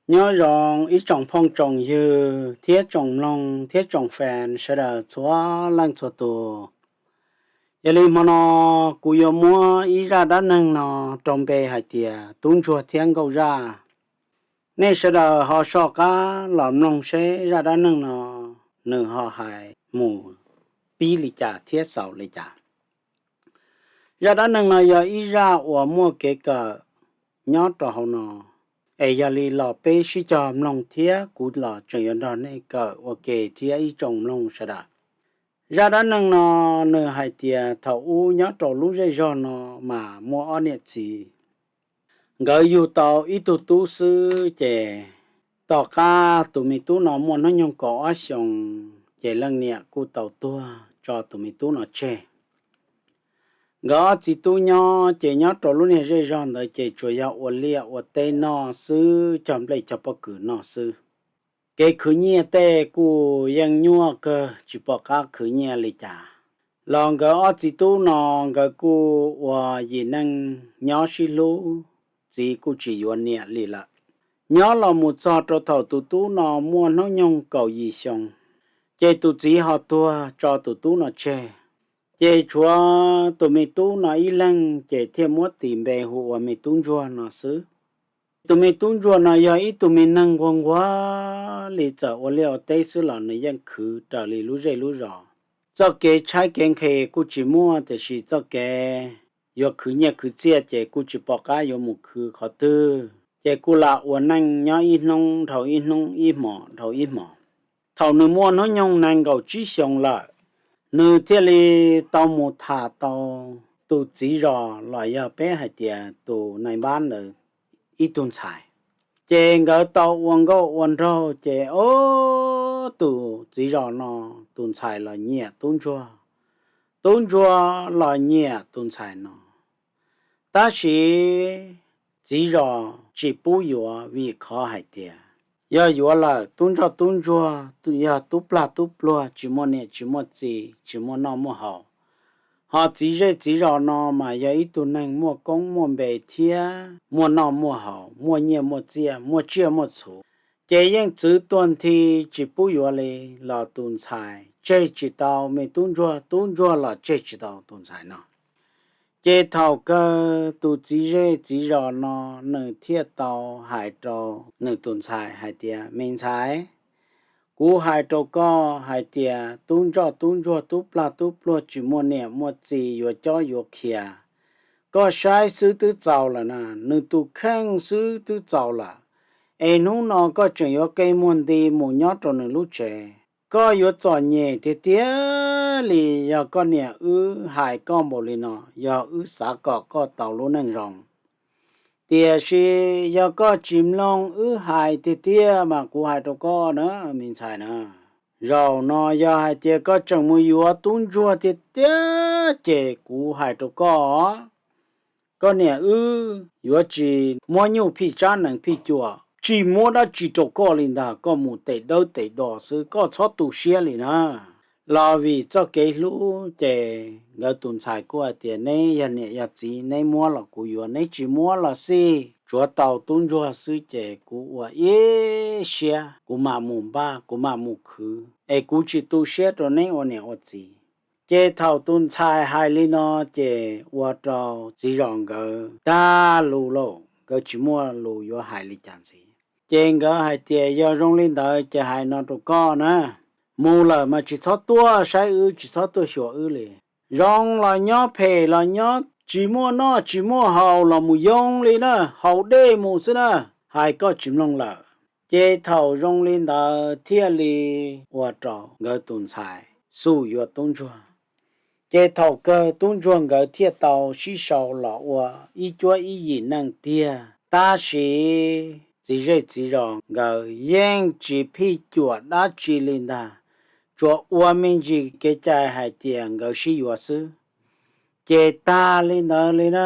Nyob zoo ib tsoom phooj tsoom ywg thiab tsoom mloog thiab tsoom fans sawv daws txhua leej txhua tus. Yog li hmo no kuv yuav muab ib zaj dab neeg no rau npe hais tias Tub Ntsuag thiab Nkauj Zaj. Nej sawv daws ho soj qab los mloog seb zaj dab neeg no nws ho hais mus pib li cas thiab xaus li cas. Zaj dab neeg no yog ib zaj uas muaj kev kawm nyob rau hauv no, es yog li los peb sib cog mloog thiab kuv los tseem yuav nrog nej kawm ua ke thiab ib tsoom mloog sawv daws. Zaj dab neeg no nws hais tias thaum ub nyob rau lub zej zog no mas muaj ob niam txiv, nkawd yug tau ib tug tub xwb ces tom qab tus me tub no muaj hnub nyoog kaum ob xyoos ces leej niam kuj tau tuag tso tus me tub no tseg. Nkawd ob txiv tub nyob ces nyob rau lub niag zej zog ntawd ces tsuas yog ua liaj ua teb noj xwb, cog nplej cog pob kws noj xwb. Kev khwv nyiaj tej kuj yeej nyuaj kawg tsis pom qab khwv nyiaj li cas. Los nkawd ob txiv tub no nkawd kuj ua yim neej nyob sib hlub, txiv kuj tsis yuav niam li lawm. Nyob los mus txog rau thaum tus tub no muaj hnub nyoog kaum yim xyoo, ces tus txiv ho tuag tso tus tub no tseg. Ces tshuav tus me tub no ib leeg ces thiaj muab tis npe hu ua me Tub Ntsuag no xwb. Tus me Tub Ntsuag no yog ib tug me neeg nquag nquag li, txawm ua liaj ua teb xwb los nws yeej khwv raws li lub zej lub zos. Txoj kev tshaib kev nqhis kuj tsis muaj, tiam sis txoj kev yuav khwv nyiaj khwv txiaj ces kuj tsis pom qab yuav mus khwv qhov twg, ces kuj lam ua neej nyob ib hnub dhau ib hnub, ib hmos dhau ib hmos. Thaum nws muaj hnub nyoog nees nkaum tsib xyoos lawm, nws thiaj li tau mus tham tau tus txiv zos los yog peb hais tias tus nai npab ntawd ib tug ntxhais. Ces nkawd tau ua nkauj ua nraug ces ob tus txiv zos no tus ntxhais los nyiam tub ntsuag, tub ntsuag los nyiam tus ntxhais no. Tab sis txiv zos tsis pub yuav vim qhov hais tias yog yuav lawm tub ntsoj tub ntsuag yog tub plag tub pluag tsis muaj niam tsis muaj txiv tsis muaj noj muaj haus. Ho txiv zej txiv zos no mas yog ib tug neeg muaj koob muaj npe thiab muaj noj muaj haus, muaj nyiaj muaj txiaj, muaj tsiaj muaj txhu, ces yeej txwv tuag nthi tsis pub yuav li. Los tus ntxhais tseg tsis tau me tub ntsuag, tub ntsuag los tseg tsis tau tus ntxhais no. Ces thaum kawg tus txiv zej txiv zos no nws thiaj tau hais rau nws tus ntxhais hais tias, me ntxhais, kuv hais rau koj hais tias tub ntsoj tub ntsuag tub plag tub pluag tsis muaj niam muaj txiv yuav cob yuav khiav, koj saib xwb twb txaus lawm na, nws tus kheej xwb twb txaus lawm. Es hnub no koj tseem yuav qe muag nti mus nyob rau nws lub tsev, koj yuav txom nyem tiag tiag li. Yog koj niam wb hais koj npaum li no, yog wb xav kom koj tau lub neej zoo. Tiam sis yog koj tsis mloog wb hais tiag tiag mas kuv hais rau koj na, me ntxhais na, zaum no yog hais tias koj tseem mus yuav tub ntsuag tiag tiag ces kuv hais rau koj, koj niam wb yuav tsis muab nyuj phij tsab nees phij cuam, tsis muab dab tsi rau koj li ntag, koj mus tes dawb tes do xwb, koj txhob tu siab li na. Los vim txoj kev hlub ces nkawd tus ntxhais kuj hais tias, neb yog niam yog txiv, neb muab los kuv yuav, neb tsis muab los xij, tsuav tau tub ntsuag xwb ces kuv ua ib siab, kuv mam mus npaj, kuv mam mus khwv, es kuv tsis tu siab rau neb ua niam ua txiv. Ces thaum tus ntxhais hais li no ces ua rau txiv zos nkawd tag lus lauj, nkawd tsis muaj lus yuav hais li cas ntxiv. Ces nkawd hais tias, yog zoo li ntawd ces hais no rau koj na, mus lawm mas tsis txhob tuaj saib wb, tsis txhob tuaj xyuas wb li. Zoo los nyob, phem los nyob, tsis muaj noj tsis muaj haus los mus yoo li na, haus dej mus xwb na, hais koj tsis mloog lawm. Ces thaum zoo li ntawd thiaj li ua rau nkawd tus ntxhais xum yuav tub ntsuag. Ces thaum kawg tub ntsuag nkawd thiaj tau sib sau los ua ib cuab ib yim neej tiag. Tab sis txiv zej txiv zos nkawd yeej tsis phij cuam dab tsi li ntag, tsuas ua me ntsis kev cai hais tias nkawd sib yuav xwb. Ces tag li ntawd li na,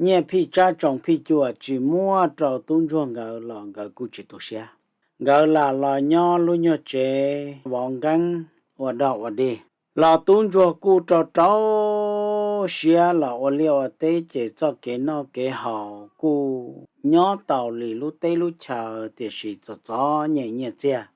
nyiaj phij tsab tsoos phij cuam tsis muaj rau tub ntsuag nkawd los nkawd kuj tsis tu siab. Nkawd lam los nyob lub nyuag tsev vov nkeeb ua dog ua dig. Los tub ntsuag kuj rau rau siab los ua liaj ua teb ces txoj kev noj kev haus kuj nyob tau li lub teb lub chaw tiam sis txom txom nyem nyiaj txiag.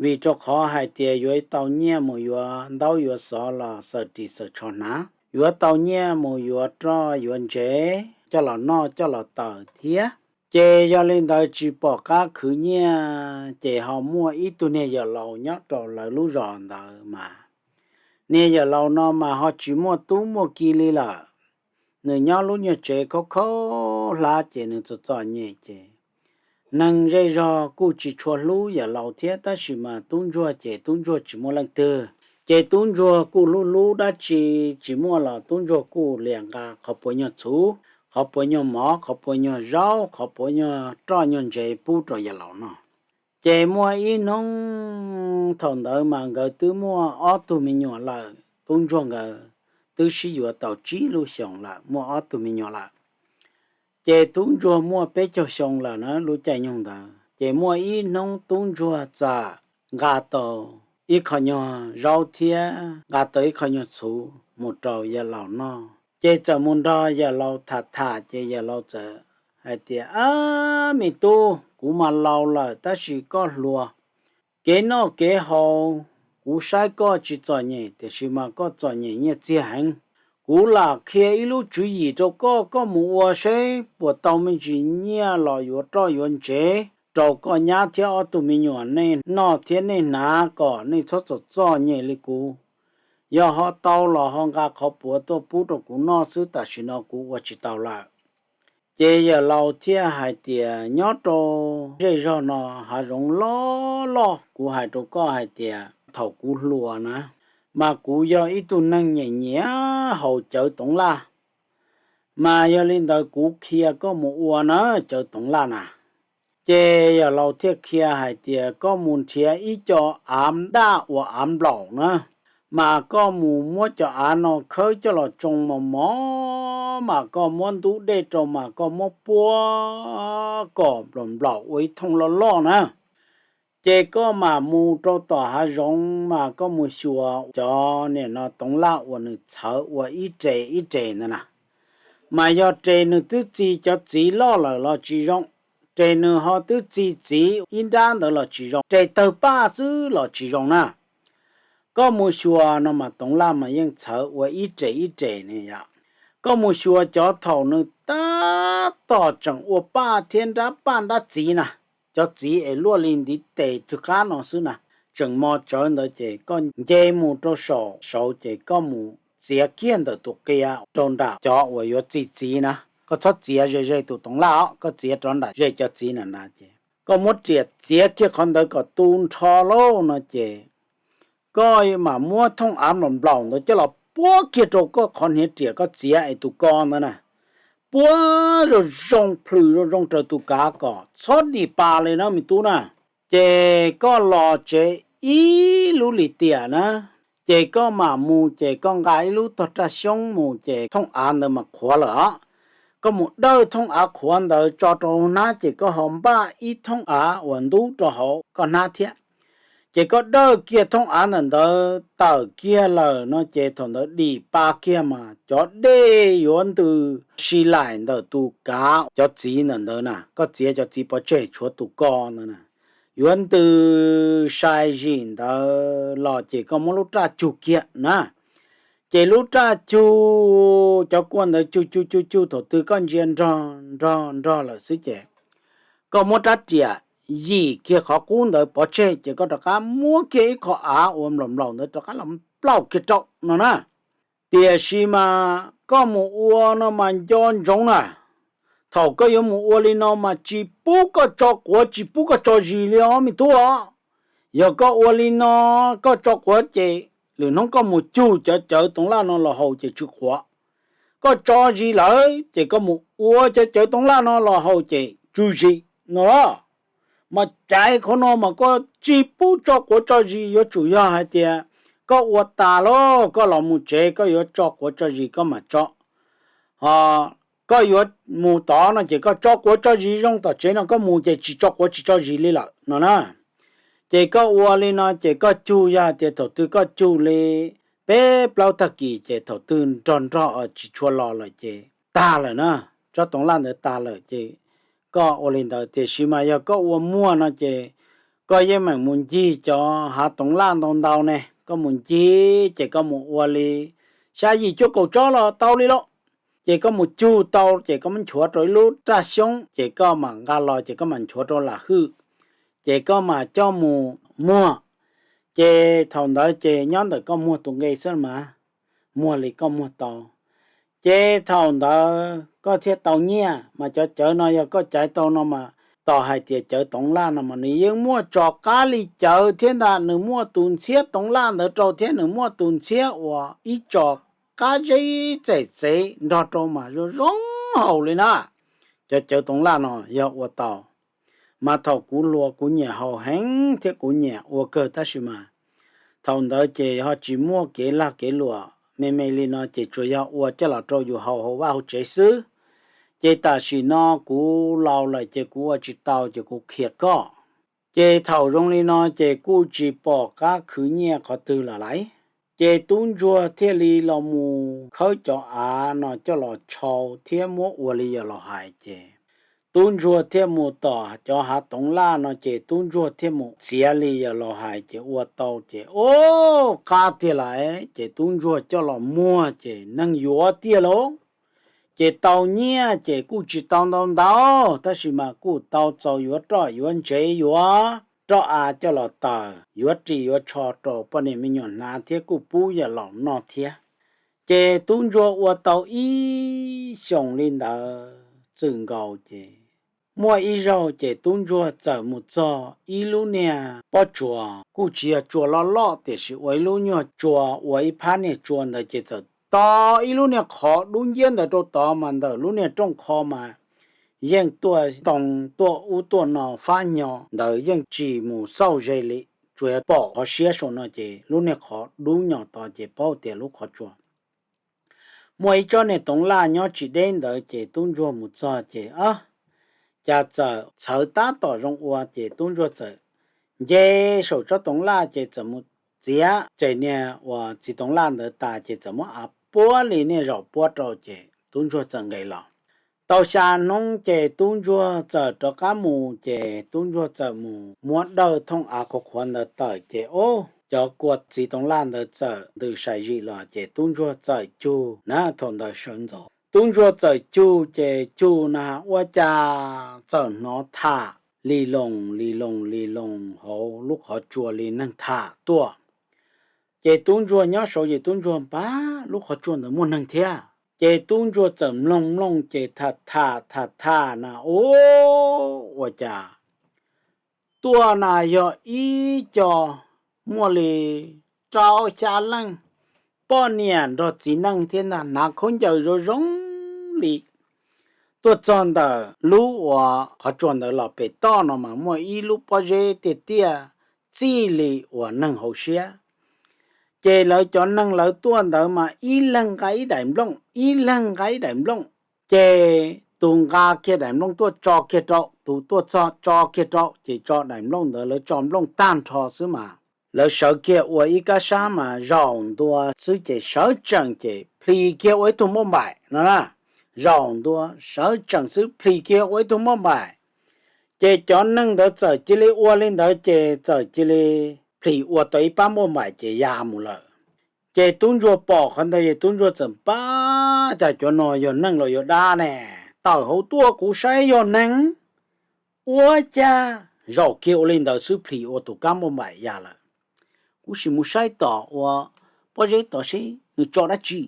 Vim rau qhov hais tias yuav tau nyiaj mus yuav ntaub yuav xov los xaws ris xaws tsho hnav, yuav tau nyiaj mus yuav roj yuav ntsev coj los noj coj los tawm thiab. Ces yog li ntawd tsis pom qab khwv nyiaj, ces ho muaj ib tug niag yawm laus nyob rau lawv lub zos ntawd mas, niag yawm laus no mas ho tsis muaj tub muaj ki li lawm. Nws nyob lub nyuag tsev khaub khaub hlab ces nws txom txom nyem ces neeg zej zog kuj tsis tshua hlub yawm laus thiab, tab sis mas tub ntsuag ces tub ntsuag tsis muaj leej twg, ces tub ntsuag kuj hlub hlub dab tsi tsis muaj los tub ntsuag kuj liam nqa qhov puav nyuag txhuv, qhov puav nyuag mov, qhov puav nyuag zaub, qhov puav nyuag roj nyuag ntsev pub rau yawm laus noj. Ces muaj ib hnub thaum ntawd mas nkawd twb muaj ob tug me nyuam lawm, tub ntsuag nkawd twb sib yuav tau tsib lub xyoos lawm, muaj ob tug me nyuam lawm. Ces tub ntsuag muaj peb caug xyoo lawm na lub caij nyoog ntawd. Ces muaj ib hnub tub ntsuag txawm nqa tau ib qho nyuag zaub thiab nqa tau ib qho nyuag txhuv mus rau yawm laus noj. Ces txawm mus nrog yawm laus tham tham ces yawm laus txawm hais tias, Ab, me tub, kuv mas laus lawm tab sis koj hluas, kev noj kev haus kuv saib koj tsis txom nyem tiam sis mas koj txom nyem nyiaj txiag heev. Kuv lam qhia ib lub tswv yim rau koj, koj mus ua seb puas tau me ntsis nyiaj los yuav roj yuav ntsev rau koj nyab thiab ob tug me nyuam nej noj thiab nej hnav kom nej txhob txom txom nyem li kuv. Yog ho tau los ho nqa qhov puav tuaj pub rau kuv noj xwb, tam sim no kuv ua tsis tau lawm. Ces yawm laus thiaj hais tias, Nyob rau zej zog no hav zoov loj loj, kuv hais rau koj hais tias thaum kuv hluas na, mas kuv yog ib tug neeg nyiam nyiam haus cawv toov laj, mas yog li ntawd kuv qhia koj mus ua na cawv toov laj na. Ces yawm laus thiaj qhia hais tias, Koj mus nrhiav ib co av daj uas av nplaum na, mas koj mus muab cov av no khawb coj los tsoo mos mos, mas koj muab ntub dej rau mas koj muab puab kom nplaum nplaum ua ib thooj loj loj na. Ces koj mam mus rau tom hav zoov mas koj mus xyuas cov niam no toov laj uas nws txhawv ua ib res ib res ntawd na. Mas yog res nws twb txi cov txiv loj lawm los tsis zoo, res nws ho twb txi txiv ib nrab ntawd los tsis zoo, res tawg paj xwb los tsis zoo na. Koj mus xyuas no mas toov laj mas yeej txhawv ua ib res ib res ne yom. Koj mus xyuas cov thaum nws tab tom tseem ua paj thiab nrab paj nrab txiv na, cov txiv es luaj li ntiv tes twg qab no xwb na, tseem mos tsawv ntawd ces koj nce mus rau saum saud ces koj mus txiav kiag ntawm tus qia rau nram cov uas yuav txi txiv na. Koj txhob txiav ze ze tus toov laj os, koj txiav rov nram ze cov txiv na na ces koj muab riam txiav kiag qhov ntawd kom tu nrho lauj no ces koj mam muab thooj av nplaum nplaum ntawd coj los puab kiag rau koj qhov hniav riam koj txiav es tus ko ntawd na, puab zoo zoo plhws zoo zoo raws tus kav kom txhob dim pas li na me tub na. Ces koj los tsev ib lub lim tiam na, ces koj mam mus ces koj nqa ib lub tog raj xyoob mus ces thooj av ntawd mas qhuav lawm os. Koj mus dawj thooj av qhuav ntawd tso rau hnab ces koj ho npaj ib thooj av uas ntub rau hauv koj hnab thiab. Ces koj dawj kiag thooj av ntawm ntawd tawm kiag lawm no ces thaum ntawd dim pa kiag mas cov dej yuav ntws si laim ntawm tus kav cov txiv ntawm ntawd na, koj txiav cov txiv pov tseg tshuav tus ko ntawd na, yuav ntws sai zim ntawd los ces koj muab lub raj cug kiag na. Ces lub raj cug cov kua ntawd cug cug cug cug thaum twg koj ntsia nrog nrog nrog lawm xwb ces koj muab rab riam yim kiag qhov qub ntawd pov tseg ces koj rov qab muab kiag ib qho av uas nplaum nplaum ntawd rov qab los nplaum kiag rau no na. Tiam sis mas koj mus ua no mas nco ntsoov na, thaum koj yuav mus ua li no mas tsis pub koj tso quav tsis pub koj tso zis li os me tub os. Yog koj ua li no, koj tso quav ces lwm hnub koj mus cug cov cawv toov laj no los haus ces tsw quav. Koj tso zis lawm ces koj mus ua cov cawv toov laj no los haus ces tsw zis no. Mas caiv qhov no mas koj tsis pub tso quav tso zis, yuav tsum yog hais tias koj ua tas lawm koj los mus tsev koj yuav tso quav tso zis koj mam tso. Ho koj yuav mus tod no ces koj tso quav tso zis zoo, tom tsev no koj mus ces tsis tso quav tsis tso zis li lawm no na. Ces koj ua li no ces koj cug, yog hais tias thaum twg koj cug li peb plaub tag kis ces thaum twg nrog nrog tsis tshua los lawm ces tag lawm na. tsob toov laj ntawd tas lawm ces koj ua li ntawd, tiam sis mas yog koj ua muag no ces koj yeej meem mus ncig cov hav toov laj ntau ntau ne, koj mus ncig ces koj mus ua li xya yim cuaj kaum tsob los tau li lauj. Ces koj mus cug tau ces koj muab nchuav rau ib lub raj xyoob ces koj mam nqa los ces koj mam nchuav rau lam hwj, ces koj mam coj mus muag. Ces thaum ntawd ces nyob ntawm koj muag tus nqe xwb mas, muag li koj muag tau. Ces thaum ntawd koj thiaj tau nyiaj, mas cov cawv no yog koj caiv tau no mas, tos hais tias cawv toov laj no mas nws yeej muaj tsov qab li cawv thiab ntag, nws muaj tus ntxhiab toov laj ntawd rau thiab nws muaj tus ntxhiab uas ib tso qab zeb txem txev nrog rau mas zoo zoo haus li na. Cov cawv toov laj no yog ua tau, mas thaum kuv hluas kuv nyiam haus heev thiab kuv nyiam ua kawg tab sis mas thaum ntawd ces ho tsis muaj kev lag kev luam me me li no ces tsuas yog ua coj los rau yus haus hauv vaj hauv tsev xwb. Ces tam sim no kuv laus lawm ces kuv ua tsis tau ces kuv qhia koj. Ces thaum zoo li no ces kuj tsis pom qab khwv nyiaj qhov twg lawm lauj. Ces tub ntsuag thiaj li los mus khawb cov av no coj los tshau thiab muab ua li yog los hais ces tub ntsuag thiaj mus tom cov hav toov laj no ces tub ntsuag thiaj mus txiav li yog los hais ces ua tau ces ua qab tiag lauj. Ces tub ntsuag coj los muag ces neeg yuav tiag lauj. Ces tau nyiaj ces kuj tsis tau ntau ntau tab sis mas kuj tau txaus yuav roj yuav ntsev, yuav roj av coj los taws, yuav ris yuav tsho rau poj niam me nyuam hnav thiab kuj pub yam laus noj thiab. Ces tub ntsuag ua tau ib xyoos li ntawd txwm nkaus ces muaj ib zaug ces tub ntsuag txawm mus txog ib lub niag pob tsuas, kuj tsis yog tsuas loj loj tiam sis ua ib lub nyuag tsua, ua ib phab niag tsua ntawd ces txawm to ib lub niag qhov dub nciab ntawd rau tod mas ntawm lub niag rooj qho mas yeej tuaj ntoo tuaj ub tuaj no fab nyo ntawd yeej tsis mus xauj ze li, tsuas yog pom qhov siab saum no ces lub niag qhov dub nyos tod ces paub tias lub qhov tsua. Muaj ib tsob niag toov laj nyob tsis deb ntawd ces tub ntsuag mus txog ces cas txawm txhawv tab tom zoo ua ces tub ntsuag txawm nce saum tsob toov laj ces txawm mus txiav ces niag uas txiv toov laj ntawd tas ces txawm muab av puab li niag zaum puab rau ces tub ntsuag txawm nqes los. Tau xya hnub ces tub ntsuag txawm rov qab mus ces tub ntsuag txawm mus muab dawj thooj av qhuav qhuav ntawd tawm ces ub cov kua txiv toov laj ntawd txawm ntws sai zim los ces tub ntsuag txawm cug na, thaum ntawd sawv ntxov tub ntsuag txawm cug ces cug na ua cas txawm hnov tham li loos li loos li loos hauv lub qhov tsua li neeg tham tuaj. Ces tub ntsuag nyob saud ces tub ntsuag npaj lub qhov tsua ntawd muaj neeg thiab ces tub ntsuag txawm mloog mloog ces tham tham tham tham na ub ua cas tuaj na yog ib co muaj li rau xya leej poj niam nrog txiv neej thiab ntag, hnav khaub ncaws zoo zoo li. Tuaj txog ntawm lub uas qhov tsua ntawd los pem toj no mas muaj ib lub pob zeb tiaj tiaj txij li uas neeg hauv siab. Ces lawv cov neeg lawv tuaj ntawd mas ib leeg nqa ib daim nplooj, ib leeg nqa ib daim nplooj. Ces tus nqa kiag daim nplooj tuaj tso kiag rau, tus tuaj txog tso kiag rau, ces tso daim nplooj ntawd lawv tso nplooj tag nrho xwb mas lawv sawv kiag ua ib kab sab mas zaum ntua xwb ces sawv tsees ces plhis kiag ua ib tug npauj npaim no na. Zaum ntua sawv tsees xwb plhis kiag ua ib tug npauj npaim. Ces cov neeg ntawd txawm cia li ua li ntawd ces txawm cia li plhis ua tau ib pab npauj npaim ces ya mus lawm. Ces tub ntsuag pom qhov ntawd es tub ntsuag txawm npaj cas cov no yog neeg los yog dab ne, tawm hauv tuaj kuv saib yog neeg. Ua cas zaum kiag ua li ntawd xwb plhis ua tus kab npauj npaim ya lawm. Kuv sim mus saib tom ua pob zeb tod seb nws tso dab tsi.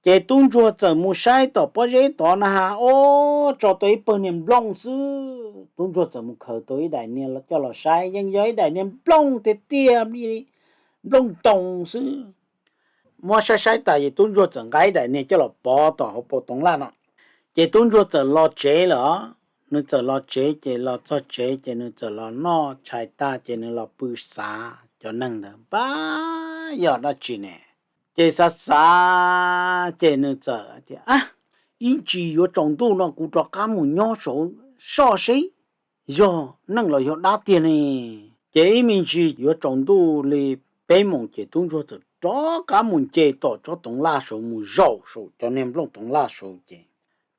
Ces tub ntsuag txawm mus saib tom pob zeb tod na has, ob, tso tau ib pawg niag nplooj xwb. Tub ntsuag txawm mus khaws tau ib daim niag coj los saib yeej yog ib daim niag nplooj tiag tiag, nplooj ntoo xwb. Muab saib saib tas ces tub ntsuag txawm nqa ib daim niag coj los pov tom hauv paus toov laj no. Ces tub ntsuag txawm los tsev lawm. Nws txawm los tsev ces los txog tsev ces nws txawm los noj tshais tag ces nws los pw xav cov neeg ntawd npab yog dab tsi ne. Ces xav xav ces nws txawm tias, ib ntsis yuav tsaus ntuj no kuv rov qab mus nyob saud soj seb yog neeg los yog dab tiag ne. Ces ib me ntsis yuav tsaus ntuj li peb moos ces tub ntsuag txawm rov qab mus nce tom tsob toov laj saud mus zaum saum cov niag nplooj toov laj saud ces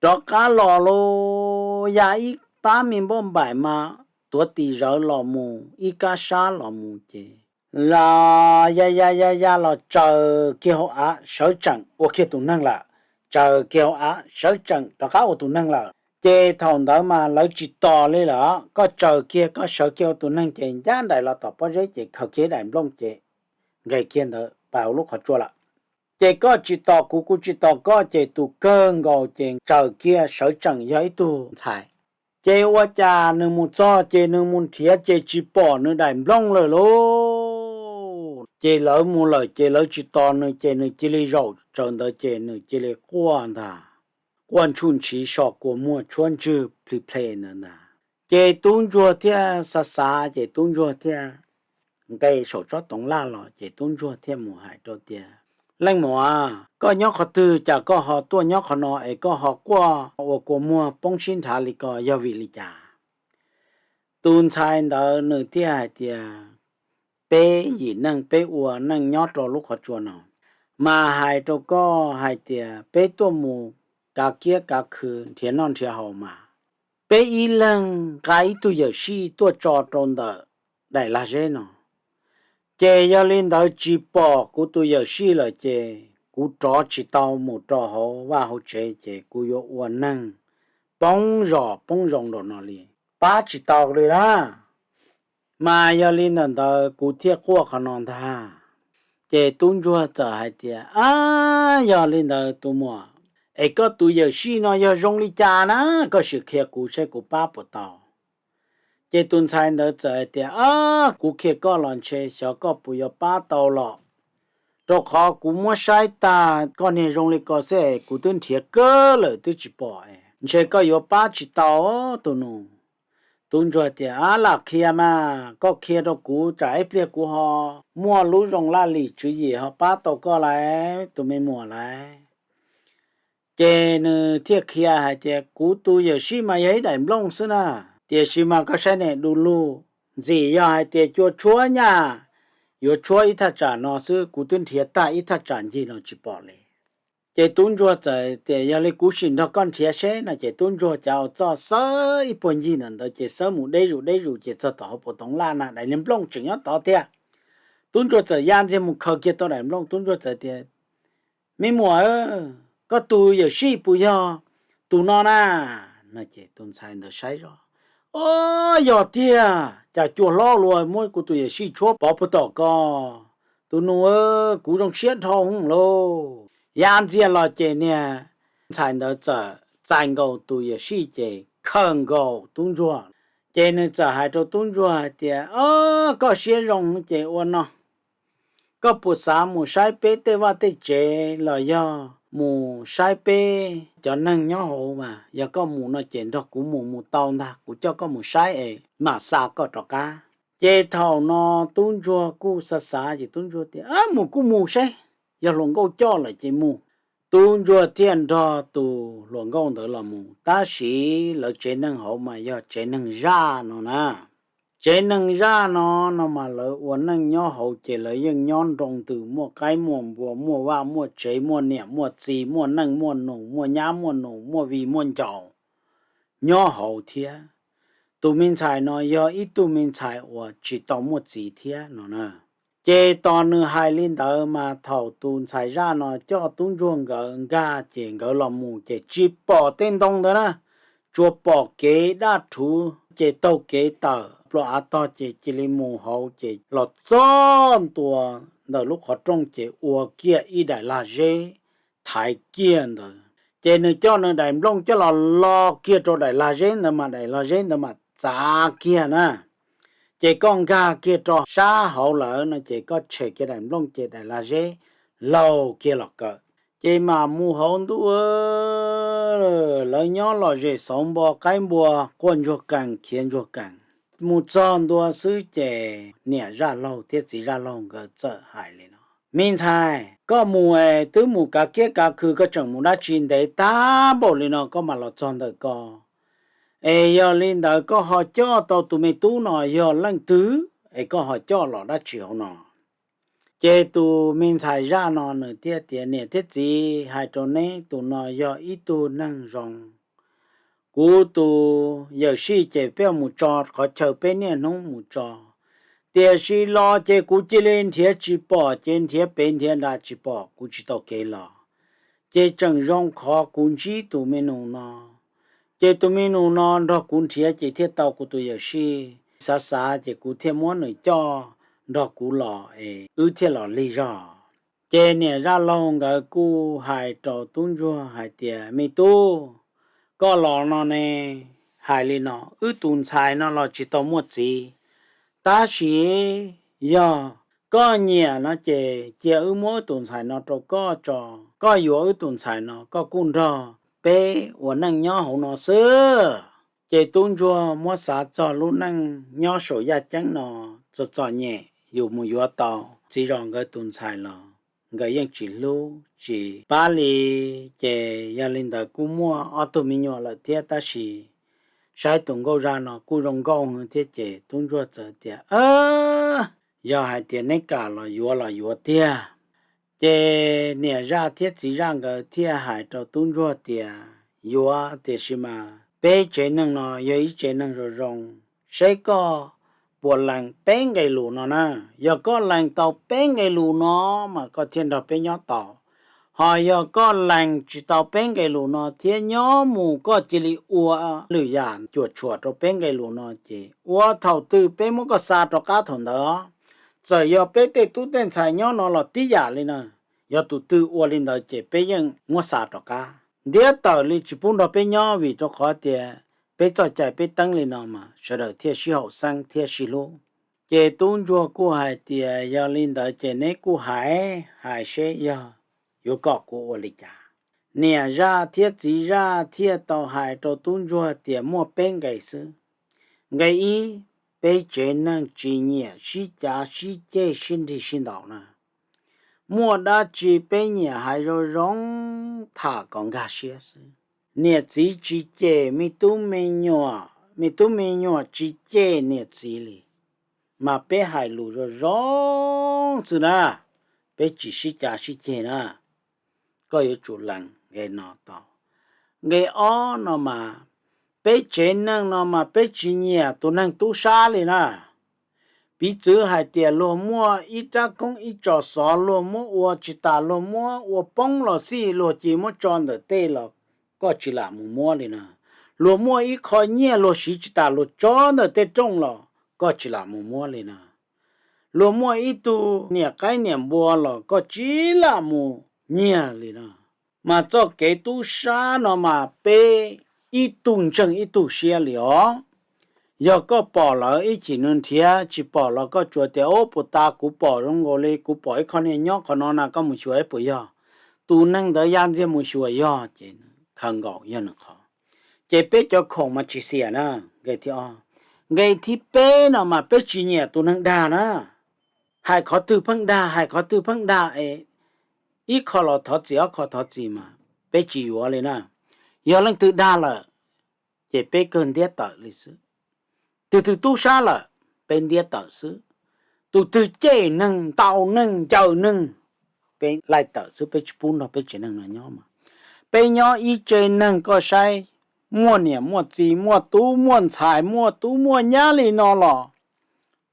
rov qab los lauj, ya ib pab me npauj npaim mas tuav tis zawv los mus ib kab sab los mus ces los ya ya ya ya los tsaws kiag hauv av sawv tseem ua kiag tus neeg lawm, tsaws kiag hauv av sawv tseem rov qab ua tus neeg lawm. Ces thaum ntawd mas lawv tsis tos li lawm, koj tsaws kiag koj sawv kiag ua tus neeg ces ncaj nraim los tom pob zeb ces khaws kiag daim nplooj ces nqes kiag ntawd pas hauv lub qhov tsua lawm. Ces koj tsis tos kuv, kuv tsis tos koj, ces tus kawg nkaus ces tsaws kiag sawv tseem yog ib tug ntxhais. Ces ua cas nws mus txog ces nws mus nrhiav ces tsis pom nws daim nplooj lawm lauj. Ces lawv mus lawm ces lawv tsis tos nws ces nws cia li zaum tsaws ntawd ces nws cia li quaj ntag, quaj ntshuj ntshiv so kua muag tshuab ntswg plis ple ntawd ntag. Ces tub ntsuag thiaj xav xav ces tub ntsuag thiaj nqe saum tsob toov laj los ces tub ntsuag thiaj mus hais rau tias, Leej muam, koj nyob qhov twg cas koj ho tuaj nyob qhov no es koj ho quaj ua kua muag poob sib nrhav li ko yog vim li cas? Tus ntxhais ntawd nws thiaj hais tias, Peb yim neeg peb ua neej nyob rau lub qhov tsua no, mas hais rau koj hais tias peb tuaj mus kav kiab kav khw nrhiav noj nrhiav haus mas peb ib leeg nqa ib tug yawm sij tuaj tso rau ntawm daim lag zeb no. Ces yog li ntawd tsis pom kuv tus yawm sij lawm ces kuv rov tsis tau mus rau hauv vaj hauv tsev ces kuv yuav ua neeg poob zos poob zoo nraum no li, pab tsis tau li na. Mas yog li ntawm ntawd kuv thiaj quaj qhov no ntag. Ces tub ntsuag txawm hais tias, Ab, yog li ntawd tus muam, es koj tus yawm sij no yog zoo li cas na? Koj sim qhia kuv saib kuv pab puas tau. Ces tus ntxhais ntawd txawm hais tias, Ab, kuv qhia koj los ntshe xyov koj puas yuav pab tau los, rau qhov kuv muab saib tag koj niag zoo li ko xwb es kuv twb nrhiav kawg lawm twb tsis pom, ntshe koj yuav pab tsis tau tus nus. Tub ntsuag tias, Ab, lam qhia mas, koj qhia rau kuv tsam ib pliag kuv ho muaj lub zoo laj lim tswv yim ho pab tau koj lauj tus me muam lauj. Ces nws thiaj qhia hais tias, Kuv tus yawm sij mas yog ib daim nplooj xwb na, tiam sis mas koj saib ne, du lug, ntxim yog hais tias cua tshuab nyaj yuav tshuab ib thaj tsam no xwb, kuv twb nrhiav tag ib thaj tsam ncig no tsis pom li. Ces tub ntsuag txawm tias, Yog li kuv sim nrog koj nrhiav seb no. Ces tub ntsuag cav ua txoj xawb ib puag ncig ntawm ntawd ces xawb mus deb zus deb zus ces txog tom hauv paus toov laj na, daim niag nplooj tseem nyob tod thiab. Tub ntsuag txawm ya ntxiag mus khaws kiag tau daim nplooj, tub ntsuag txawm tias, Me muam, koj tus yawm sij puas yog tus no na? No ces tus ntxhais ntawd saib zoj, Ob, yog tiag, cas cua hlob luaj muab kuv tus yawm sij tshuab pov puag tom ko. Tus nus, kuv zoo siab dhau hwv lauj. Ya ntxiag los ces niag ntxhais ntawd txawm txais nkaus tus yawm sij ces khaws nkaus tub ntsuag. Ces nws txawm hais rau tub ntsuag hais tias, Ob, koj siab zoo ces ua no, koj puas xav mus saib peb tej vaj tej tsev los yog mus saib peb cov neeg nyob hauv mas? Yog koj mus no ces nrog kuv mus, mus tau ntag kuv coj koj mus saib es mam xa koj rov qab. Ces thaum no tub ntsuag kuj xav xav ces tub ntsuag tias, Mus kuj mus seb, yog hluas nkauj coj lawm ces mus. Tub ntsuag thiaj nrog tus hluas nkauj ntawd los mus, tab sis lawv tsev neeg hauv mas yog tsev neeg zaj no na. Tsev neeg zaj no, no mas lawv ua neej nyob hauv ces lawv yeej nyob nroo ntws, muaj qaib muaj npua, muaj vaj muaj tsev, muaj niam muaj txiv, muaj neej muaj nus, muaj nyab muaj nus, muaj viv muaj ncaus nyob hauv thiab. Tus me ntxhais no yog ib tug me ntxhais uas tsis tau muaj txiv thiab no na. Ces tos nws hais li ntawd mas thaum tus ntxhais zaj no coj tub ntsuag nkawd nkag ces nkawd los mus ces tsis pom tej ntoo ntawd na, tsuas pom kev daj rhuv ces taug kev tawm plua av tog ces cia li mus hauv ces los txog ntua ntawm lub qhov rooj ces ua kiag ib daim lag zeb thaiv kiag ntawd. Ces nws coj nws daim nplooj coj los lo kiag rau daim lag zeb ntawd mas daim lag zeb ntawd mas txav kiag na. Ces koj nkag kiag rau sab hauv lawm no ces koj tshem kiag daim nplooj ces daim lag zeb laug kiag los kawm. Ces mam mus hauv ntuj, lawv nyob lom zem xauv npo qaib npua quaj ntsuag kees khiav ntsuag kees. Mus txog ntua xwb ces niam zaj laug thiab txiv zaj laug nkawd txawm hais li no, Me ntxhais, koj mus es twb mus kav kiab kav khw koj tseem mus dab tsi ntev tag npaum li no koj mam los txog ntawm ko? Es yog li ntawd koj ho coj tau tus me tub no yog leej twg es koj ho coj los dab tsi hauv no? Ces tus me ntxhais zaj no nws thiaj tias, niam thiab txiv, hais rau neb, tus no yog ib tug neeg zoo. Kuv tus yawm sij ces peb mus tso qhov chaw peb niaj hnub mus tso, tiam sis los ces kuv cia li nrhiav tsis pom, ces nrhiav pem nrhiav nrad tsis pom, kuv tsis tau kev los. Ces tseem zoo qhov kuv ntsib tus me nus no, ces tus me nus no nrog kuv nrhiav ces thiaj tau kuv tus yawm sij. Xav xav ces kuv thiaj muab nws coj nrog kuv los es wb thiaj los lig zog. Ces niam zaj laug nkawd kuj hais rau tub ntsuag hais tias, me tub, koj los no ne, hais li no, wb tus ntxhais no los tsis tau muaj txiv, tab sis yog koj nyiam no ces cia wb muab wb tus ntxhais no rau koj tso, koj yuav wb tus ntxhais no koj kuj nrog peb ua neej nyob hauv no xwb. Ces tub ntsuag muab xav txog lub neej nyob saum yaj ceeb no txom txom nyem, yus mus yuav tau txiv zos nkawd tus ntxhais los nkawd yeej tsis hlub tsis pab li. Ces yog li ntawd kuj muaj ob tug me nyuam lawm thiab, tab sis saib tus nkauj zaj no kuj zoo nkauj thiab, ces tub ntsuag txawm tias, yog hais tias neb kam los yuav los yuav tiag. Ces niam zaj thiab txiv zaj nkawd thiaj hais rau tub ntsuag tias, yuav, tiam sis mas peb tsev neeg no yog ib tsev neeg zoo zoo, seb koj puas lees peb nqe lus no na. Yog koj lees tau peb nqe lus no mas koj thiaj nrog peb nyob tau. Ho yog koj lees tsis tau peb nqe lus no thiab nyob mus koj cia li ua lwm yam cuam tshuam rau peb nqe lus no ces ua thaum twg peb muab koj xa rov qab thaum ntawd. Txawm yog peb tej tub tej ntxhais nyob no los tib yam li na, yog tus twg ua li ntawd ces peb yeej muab xa rov qab. Ntiab tawm li tsis pub nrog peb nyob, vim rau qhov tias peb txoj cai peb teeb li no mas sawv daws thiaj sib haum xeeb thiab sib hlub. Ces tub ntsuag kuj hais tias, yog li ntawd ces neb kuj hais, hais seb yog yuav kom kuv ua li cas. Niam zaj thiab txiv zaj thiaj tau hais rau tub ntsuag tias muaj peb nqe xwb. Nqe ib, peb tsev neeg tsis nyiam sib cav sib ceg sib nrig sib ntaus na. Muaj dab tsi peb nyiam hais zoo zoo, tham kom nkag siab xwb. Niam txiv tsis cem me tub me nyuam, me tub me nyuam tsis cem niam txiv li, mas peb hais lus zoo zoo xwb na, peb tsis sib cav sib ceg na. Koj yuav tsum lees nqe no tau. Nqe ob no mas, peb tsev neeg no mas peb tsis nyiam tus neeg tub sab li na. Piv txwv hais tias luag muaj ib rab koob ib tso xov, luag muab ua tsis tas, luag muab ua poob los xij, luag cia muab tso ntawm tej los koj tsis lam mus muab li na. Luag muaj ib qho nyiaj luag siv tsis tas, luag tso ntawm tej rooj los koj tsis lam mus muab li na. Luag muaj ib tug niam qaib niam npua los koj tsis lam mus nyiag li na. Mas txoj kev tub sab no mas peb ib tug ntseeg ib tug siab li os. Yog koj pom lawv ib chim nws nrhiav tsis pom los koj tsuas tias, ub, puas tas kuv pom zoo nkaus li kuv pom ib qho niag nyob qhov no na, koj mus xyuas ib puas yog. Tus neeg ntawd ya ntxiag mus xyuas yog ces khaws nkaus yog nws qhov. Ces peb cov khoom mas tsis xiam na, nqe thib ob. Nqe thib peb no mas peb tsis nyiam tus neeg dag na. Hais qhov twg pheej dag, hais qhov twg pheej dag es ib qho los thov txim ob qho thov txim mas peb tsis yuav li na. Yog leej twg dag lawm ces peb kawg ntiab tawm li xwb. Tus twg tub sab lawm peb ntiab tawm xwb. Tus twg cem neeg, ntaus neeg, ncaws neeg, peb laij tawm xwb, peb tsis pub nrog peb tsev neeg no nyob mas. Peb nyob ib tsev neeg koj saib, muaj niam muaj txiv, muaj tub muaj ntxhais, muaj tub muaj nyab li no los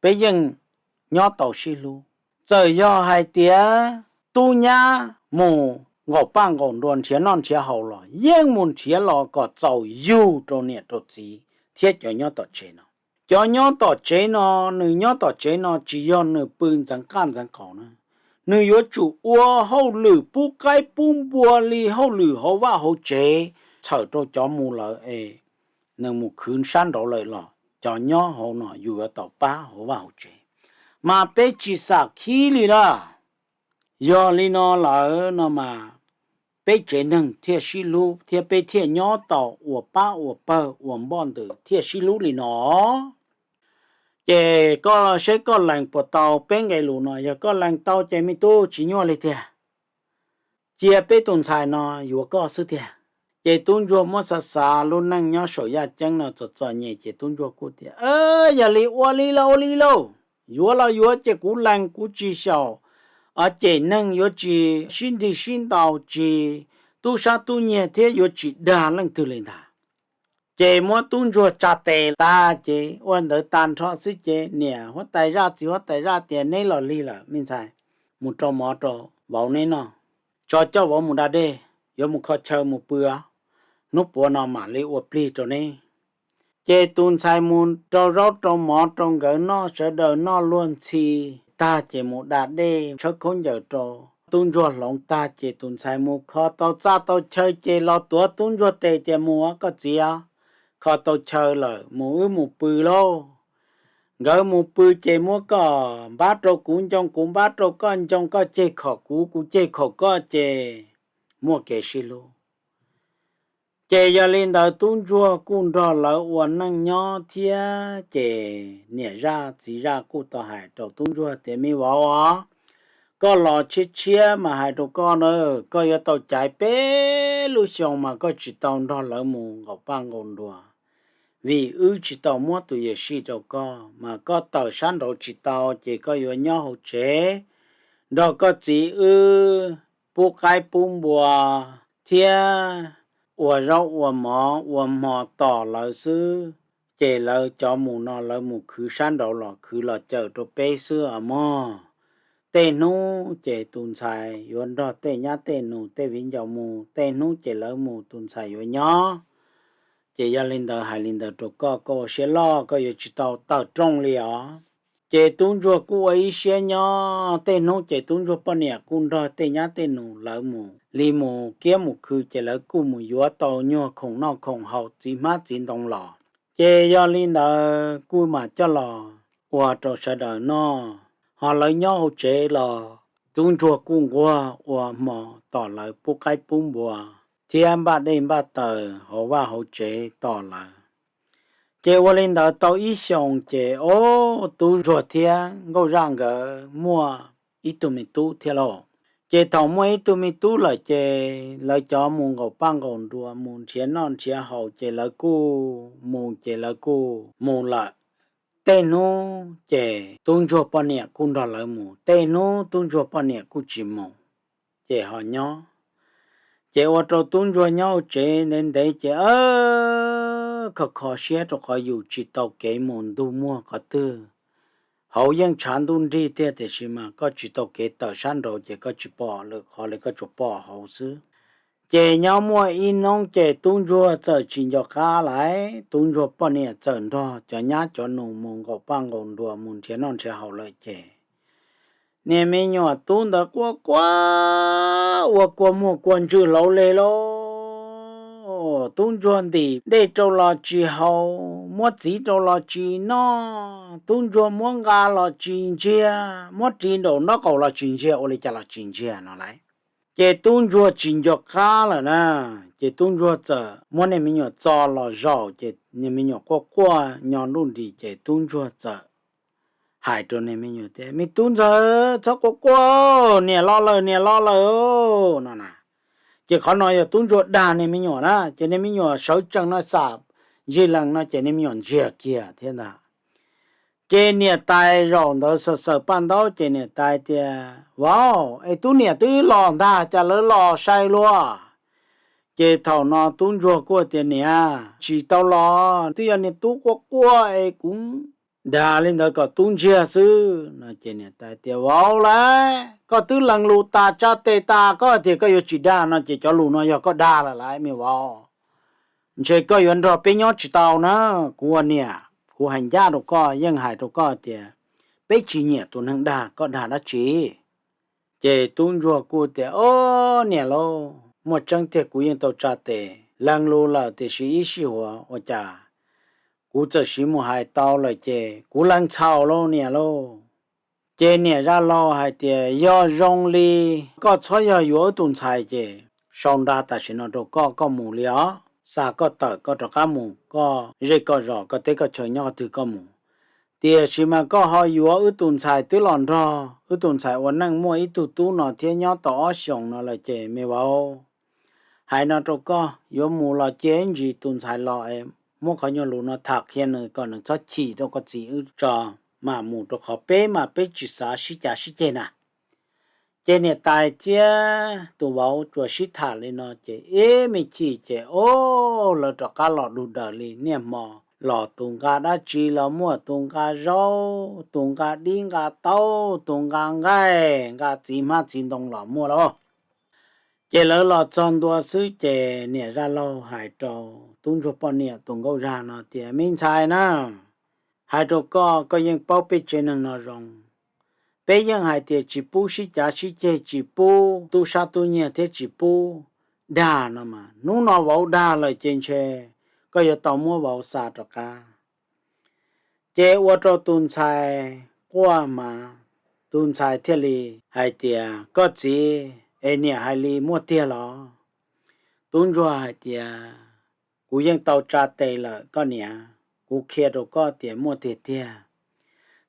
peb yeej nyob tau sib hlub. Txawm yog hais tias tub nyab mus nqaum paj nqaum nruas nrhiav noj nrhiav haus los yeej mus nrhiav los kom txaus yug rau niam rau txiv thiab cov nyob tom tsev no. Cov nyob tom tsev no, nws nyob tom tsev no tsis yog nws pw ntxeev qaj ntxeev qaus na. Nws yuav tsum ua hauj lwm pub qaib pub npua li hauj lwm hauv vaj hauv tsev, txhawm rau cov mus lawm es nws mus khwv sab nraud lawm los cov nyob hauv no yus yuav tau pab hauv vaj hauv tsev. Mas peb tsis xam khib li na. Yog li no lawm no mas peb tsev neeg thiaj sib hlub thiab peb thiaj nyob tau ua pab ua pawg ua npoj ntws thiaj sib hlub li no. Ces koj seb koj lees puas tau peb nqe lus no, yog koj lees tau ces me tub tsis nyuaj li tiag, cia peb tus ntxhais no yuav koj xwb tiag. Ces tub ntsuag muab xav xav lub neej nyob saum yaj ceeb no txom txom nyem ces tub ntsuag kuj tias, yog li ua li los ua li lauj, yuav los yuav ces kuv lees kuv tsis xyaum o cem neeg yuav tsis sib nrig sib ntaus, tsis tub sab tub nyiag thiab yuav tsis dag leej twg li ntag. Ces muab tub ntsuag tsa tes tag ces ua ntawd tag nrho xwb ces niam huab tais zaj txiv huab tais zaj tias, Neb los lig lawm me ntxhais, mus rau mov rau vauv neb noj, tso coj vauv mus da dej, yuav mus kho chaw mus pw, hnub puav no mam li ua plig rau neb. Ces tus ntxhais mus rau zaub rau mov rau nkawd noj, sawv daws noj luag ntxhi tag ces mus da dej tshawb khaub ncaws rau tub ntsuag hloov tag ces tus ntxhais mus kho tau txaj tau chaw ces los tuav tub ntsuag tes tias, Mus koj txiv, kho tau chaw lawm mus wb mus pw lauj. Nkawd mus pw ces muab koj npab rau kuv ncoo, kuv npab rau koj ncoo, koj ceg khom kuv, kuv ceg khom koj ces muaj kev sib hlub. Ces yog li ntawd tub ntsuag kuj nrog lawv ua neej nyob thiab ces niam zaj txiv zaj kuj tau hais rau tub ntsuag tias, Me vauv os, koj los tshiab tshiab mas hais rau koj na, koj yuav tau caiv peb lub xyoo mas koj tsis tau nrog lawv mus nqaum paj nqaum nruas, vim wb tsis tau muab tus yuam sij rau koj, mas koj tawm sab nraud tsis tau ces koj yuav nyob hauv tsev nrog koj txiv wb pub qaib pub npua thiab ua zaub ua mov ua hmo tos lawv xwb. Ces lawv cov mus no lawv mus khwv sab nraud los khwv los cawm rau peb xwb os mog. Tej hnub ces tus ntxhais yuav nrog tej nyab tej nus tej viv ncaus mus, tej hnub ces lawv mus tus ntxhais yuav nyob. Ces yog li ntawd hais li ntawd rau koj, koj ua siab loj, koj yuav tsis tau tawm rooj li os. Ces tub ntsuag kuj ua ib siab nyob, tej hnub ces tub ntsuag poj niam kuj nrog tej nyab tej nus lawv mus li mus kiab mus khw, ces lawv kuj mus yuav tau nyuag khoom noj khoom haus txiv hmab txiv ntoo los. Ces yog li ntawd kuj mam coj los ua rau sawv daws noj, ho lawv nyob hauv tsev los tub ntsuag kuj nquag ua hmo tos lawv pub qaib pub npua thiab npaj dej npaj taws hauv vaj hauv tsev tos lawv. Ces ua li ntawd tau ib xyoos ces ob tub ntsuag thiab nkauj zaj nkawd muaj ib tug me tub thiab lauj. Ces thaum muaj ib tug me tub lawm ces lawv cov mus nqaum paj nqaum nruas mus nrhiav noj nrhiav haus ces lawv kuj mus ces lawv kuj mus lawm. Tej hnub ces tub ntsuag poj niam kuj nrog lawv mus, tej hnub tub ntsuag poj niam kuj tsis mus, ces ho nyob. Ces ua rau tub ntsuag nyob hauv tsev ntev ntev ces kho kho siab rau qhov yus tsis tau kev mus ntug muag qhov twg. Hauv yeej tshav ntuj nrig tiag tiam sis mas koj tsis tau kev tawm sab nraud ces koj tsis pom lwm qhov li, koj tsuas pom hauv xwb. Ces nyob muaj ib hnub ces tub ntsuag txawm tsis nco qab lawm, tub ntsuag poj niam txawm nrog cov nyab cov nus mus nqaum paj nqaum nruas mus nrhiav noj nrhiav haus lawm ces niag me nyuam tub ntawd quaj quaj ua kua muag kua ntswg hlauv le lauj. Tub ntsuag ntim dej rau los tsis haus, muab txiv rau los tsis noj, tub ntsuag muab nqa los tsis ntsiag, muab ris nraum nraub qaum los tsis ntsiag, ua li cas los tsis ntsiag no lauj. Ces tub ntsuag tsis nco qab lawm na, ces tub ntsuag txawm muab niag me nyuam txo los zaum ces niag me nyuam quaj quaj nyo nruj nris ces tub ntsuag txawm hais rau niag me nyuam tias, Me tub ntxawg, txhob quaj quaj, niam los lawm, niam los lawm no na. Ces qhov no yog tub ntsuag dag niag me nyuam na, ces niag me nyuam sawv tsees no xam ntsig lees no ces niag me nyuam ntsiag kiag thiab ntag. Ces niam tais zaum ntawd xaws xaws paj ntaub ces niam tais tias, Vauv, es tub niam twb los ntag, cas lawv los sai luaj? Ces thaum no tub ntsuag kuj tias, Niam, tsis tau los, twb yog niag tub quaj quaj es kuv dag li ntawd kom tub ntsiag xwb no. Ces niam tais tias, Vauv lauj, koj twb lees lus tas tsa tes tas, koj tias koj yuav tsis dag no ces cov lus no yog koj dag lawm lauj me vauv. Ntshe koj yuav nrog peb nyob tsis tau na. Kuv ua niam kuv hais ncaj rau koj, yeej hais rau koj tias peb tsis nyiam tus neeg dag, koj dag dab tsi? Ces tub ntsuag kuj tias, Ob niam lauj, muaj tseeb tiag kuv yeej tau tsa tes lees lus lawm tiam sis ib sij huam ua cas kuv txawm siv mus hais tau lawm ces kuv lees txhaum lauj niam lauj. Ces niam zaj laug hais tias, Yog zoo li koj txhob yog yuav wb tus ntxhais ces sau nra tam sim no rau koj, koj mus li os, xa koj tawm koj rov qab mus koj zej koj zos koj teb koj chaw nyob qhov twg koj mus. Tiam sis mas koj ho yuav wb tus ntxhais twb los nrog wb tus ntxhais ua neej muaj ib tug tub no thiab nyob tau ob xyoos no lawm ces me vauv, hais no rau koj, yuav mus los cia ib ntsis tus ntxhais los es muab qhov nyuag lus no tham qhia nws kom nws txhob chim rau koj txiv wb tso, mam mus rau qhov peb mas peb tsis xav sib cav sib ceg na. Ces niam tais thiab tus vauv tsuas sib tham li no ces ib me chim ces ob lawv rov qab los dug daws li. Niaj hmo los tus nqa dab tsi los muaj, tus nqa zaub, tus nqa dib nqa taub, tus nqa nqaij nqa txiv hmab txiv ntoo los muaj lauj. Ces lawv los txog ntua xwb ces niam zaj laug hais rau tub ntsuag poj niam tus nkauj zaj no tias, me ntxhais na, hais rau koj, koj yeej paub peb tsev neeg no zoo. Peb yeej hais tias tsis pub sib cav sib ceg, tsis pub tub sab tub nyiag thiab tsis pub dag no mas hnub no vauv dag lawm ces ntshe koj yuav tau muab vauv xa rov qab. Ces ua rau tus ntxhais quaj mas tus ntxhais thiaj li hais tias, koj txiv, es niam hais li muaj tiag los? Tub ntsuag hais tias, kuv yeej tau tsa tes lawm koj niam, kuv qhia rau koj tias muaj tiag tiag.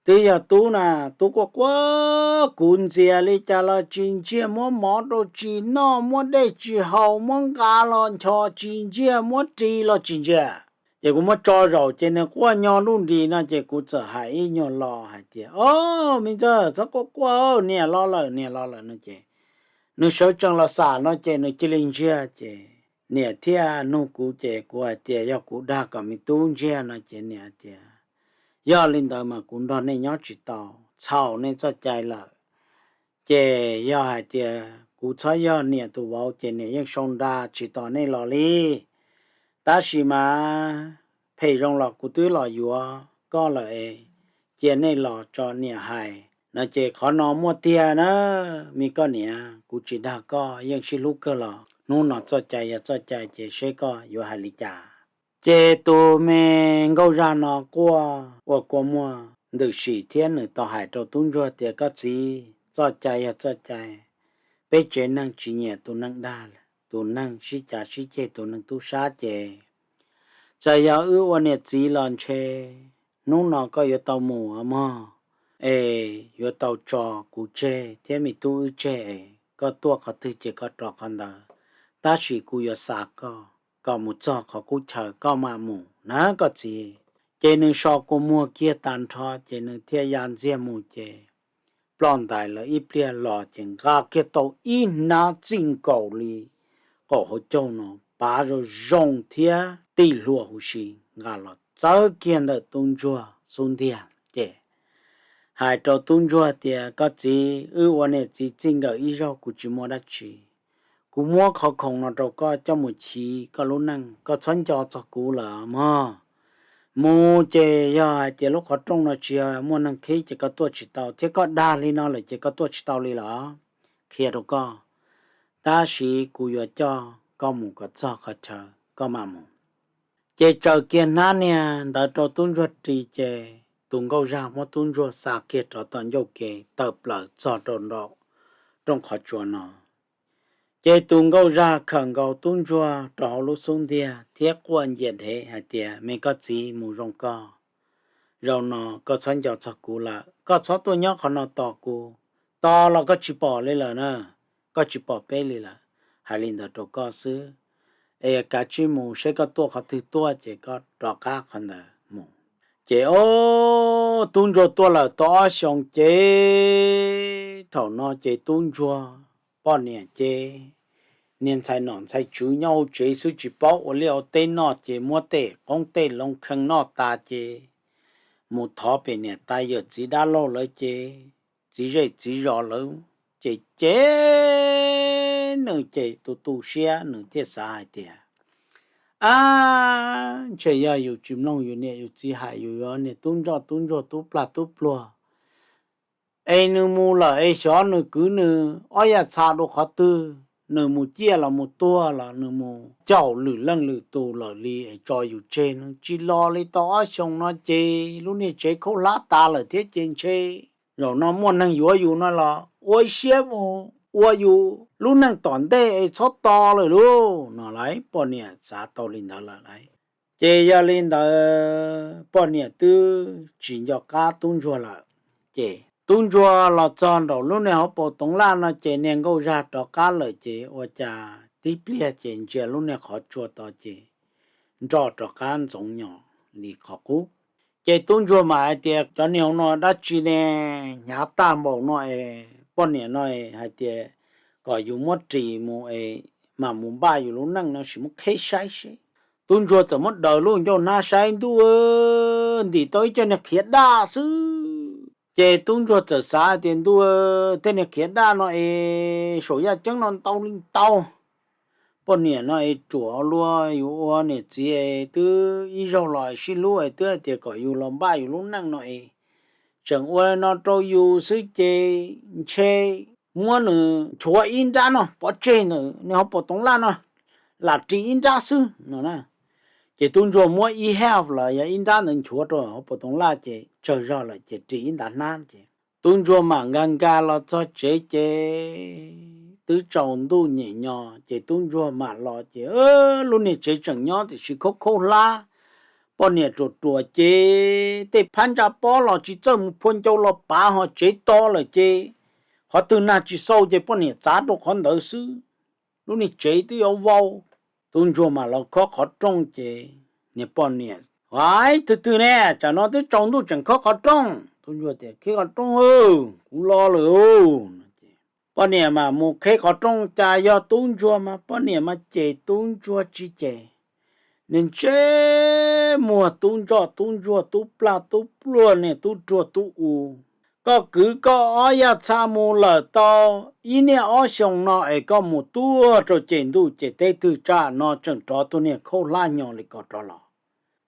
Twb yog tub na, tub quaj quaj, kuv ntxias li cas los tsis ntsiag, muab mov rau tsis noj, muab dej tsis haus, muab nqa los nchos tsis ntsiag, muab ris los tsis ntsiag. Ces kuv muab tso zaum ces nws quaj nyo nruj nris no ces kuv txawm hais ib nyuag lo hais tias, o, me ntxawg, txhob quaj quaj, niam los lawm, niam los lawm no ces nws sawv tsees los xam no ces nws cia li ntsiag ces niam thiaj nug kuv ces kuv hais tias yog kuv dag kom me tub ntsiag no ces niam tias, yog li ntawd mas kuv nrog nej nyob tsis tau, txhaum nej txoj cai lawm. Ces yog hais tias kuv txhob yog niam tus vauv ces niam yeej sau nra tsis tos nej los li. Tab sis mas phem zoo los kuv twb los yuav koj lawm es cia nej los tso niam hais no ces qhov no muaj tiag na, me koj niam, kuv tsis dag koj, yeej sib hlub kawg los hnub no txoj cai yog txoj cai ces seb koj yuav hais li cas. Ces tus me nkauj zaj no quaj ua kua muag ntws sim thiab nws tau hais rau tub ntsuag tias, koj txiv, txoj cai yog txoj cai, peb tsev neeg tsis nyiam tus neeg dag, tus neeg sib cav sib ceg, tus neeg tub sab ces txawm yog wb ua niam txiv los ntshe hnub no koj yuav tau mus mog, es yuav tau tso kuv tseg thiab me tub wb tseg es koj tuaj qhov twg ces koj rov qhov ntawd, tab sis kuv yuav xa koj kom mus txog qhov qub chaw koj mam mus na koj txiv. Ces nws so kua muag kiag tag nrho ces nws thiaj ya ntxiag mus ces ploj ntais lawm ib pliag los ces nqa kiag tau ib hnab txij nkaus li qaum hauv caug no pav zoo zoo thiab tij hlua huv si nqa los txawb kiag ntawm tub ntsuag xub ntiag ces hais rau tub ntsuag tias, koj txiv, wb ua niam txiv txij nkawm ib zaug kuv tsis muaj dab tsi, kuv muab qhov khoom no rau koj coj mus chiv koj lub neej, koj txhob nco txog kuv lawm mog. Mus ces yog hais tias lub qhov rooj no tsis yog muaj neeg qhib ces koj tuaj tsis tau, thiab koj dag li no lawm ces koj tuaj tsis tau li los, qhia rau koj. Tab sis kuv yuav coj koj mus kom txog qhov chaw koj mam mus. Ces tsaws kiag hnab niag ntawd rau tub ntsuag ris ces tus nkauj zaj muab tub ntsuag xa kiag rov tom ncauj ke tawm plaws txog rau nraum rooj qhov tsua no. Ces tus nkauj zaj khawm nkaus tub ntsuag rau hauv lub xub ntiag thiab quaj ncia dhev hais tias, me koj txiv, mus zoo koj, zaum no koj txhob nco txog kuv lawm, koj txhob tuaj nyob qhov no tos kuv, tos los koj tsis pom li lawm na, koj tsis pom peb li lawm. Hais li ntawd rau koj xwb, es kav tsij mus, seb koj tuaj qhov twg tuaj ces koj rov qab qhov ntawd mus. Ces ob tub ntsuag tuaj lawm tau ob xyoos ces thaum no ces tub ntsuag poj niam ces niag ntxhais nom ntxhais tswv nyob hauv tsev xwb tsis paub ua liaj ua teb noj ces muab tej qoob tej loo khee noj tas ces mus thov pem niam tais yawm txiv dab laug lawv ces txiv zej txiv zos lawv ces cem nws ces tu tu siab nws thiaj xav hais tias, ab, ntshe yog yus tsis mloog yus niam yus txiv hais, yus yuav niag tub ntsoj tub ntsuag tub plag tub pluag es nws mus lawm es xyov nws kwv nws ob yam txha dua qhov twg, nws mus ciaj los mus tuag los nws mus caum lwm leej lwm tus lawm li es tso yus tseg, nws tsis los li tau ob xyoos no ces lub niag tsev khaub hlab tas lawm thiab ces ntshe zaum no muaj neeg yuav yus no los ua siab mus ua yus lub neej tom ntej es txhob tos lawm lauj no lauj. Poj niam xav tau li ntawd lawm lauj. Ces yog li ntawd poj niam twb tsis nco qab tub ntsuag lawm. Ces tub ntsuag los txog nraum lub niag hauv paus toov laj no ces niag nkauj zaj rov qab lawm ces ua cas tib pliag ces ntsia lub niag qhov tsua tod ces nroj rov qab ntxoov nyos li qhov qub. Ces tub ntsuag mam hais tias, cov niag hauv no dab tsi ne, hnyav tag npaum no es poj niam no hais tias kom yus muab ris mus es mam mus npaj yus lub neej no sis muab qheb saib seb. Tub ntsuag txawm muab daws lub ncauj hnab saib ntuj, ntim tau ib co niag khiav daj xwb. Ces tub ntsuag txawm xav tias ntuj, tej niag khiav daj no es saum yaj ceeb no ntau li ntau. Poj niam no es ruam luag, yus ua niam txiv twb ib zaug los sib hlub es twb hais tias kom yus los npaj yus lub neej no es tseem ua no rau yus xwb ces ntshe muab nws nchuav ib nrab no pov tseg ntawm nws hauv paus toov laj no, lam ris ib nrab xwb no na. Ces tub ntsuag muab ib half los yog ib nrab ntawd nchuav rau hauv paus toov laj ces tsawg zog lawm ces ris ib ntav hnab ces tub ntsuag mam nkag nkag los txog tsev ces twb tsaus ntuj nyem nyo ces tub ntsuag mam los ces lub niag tsev tseem nyob tiam sis khaub khaub hlab. Poj niam ruam ruam ces tej phab ntsa pob los tsis txawj mus phua ncau los pav ho tsev to lawm ces qhov twg nag tsis xau ces poj niam txav rau qhov ntawd xwb. Lub niag tsev twb yuav vau. Tub ntsuag mam los khob qhov rooj ces niag poj niam, Ais, twg twg ne, tsam no twb tsaus ntuj tseem khob qhov rooj? Tub ntsuag tias, Qhib qhov rooj, kuv los lawm. Poj niam mas mus qhib qhov rooj cas yog tub ntsuag mas poj niam mas cem tub ntsuag tsis cem. Niag ntsej muag tub ntsoj tub ntsuag tub plaj tub pluag niag tub ruag tub u. Koj kwv koj ob yaj txha mus lawm tau ib niaj ob xyoos no es koj mus tuag rau ceg ntuj ceg teb twg tsam no tseem rov tus niag khaub hlab hnyo li ko rov los.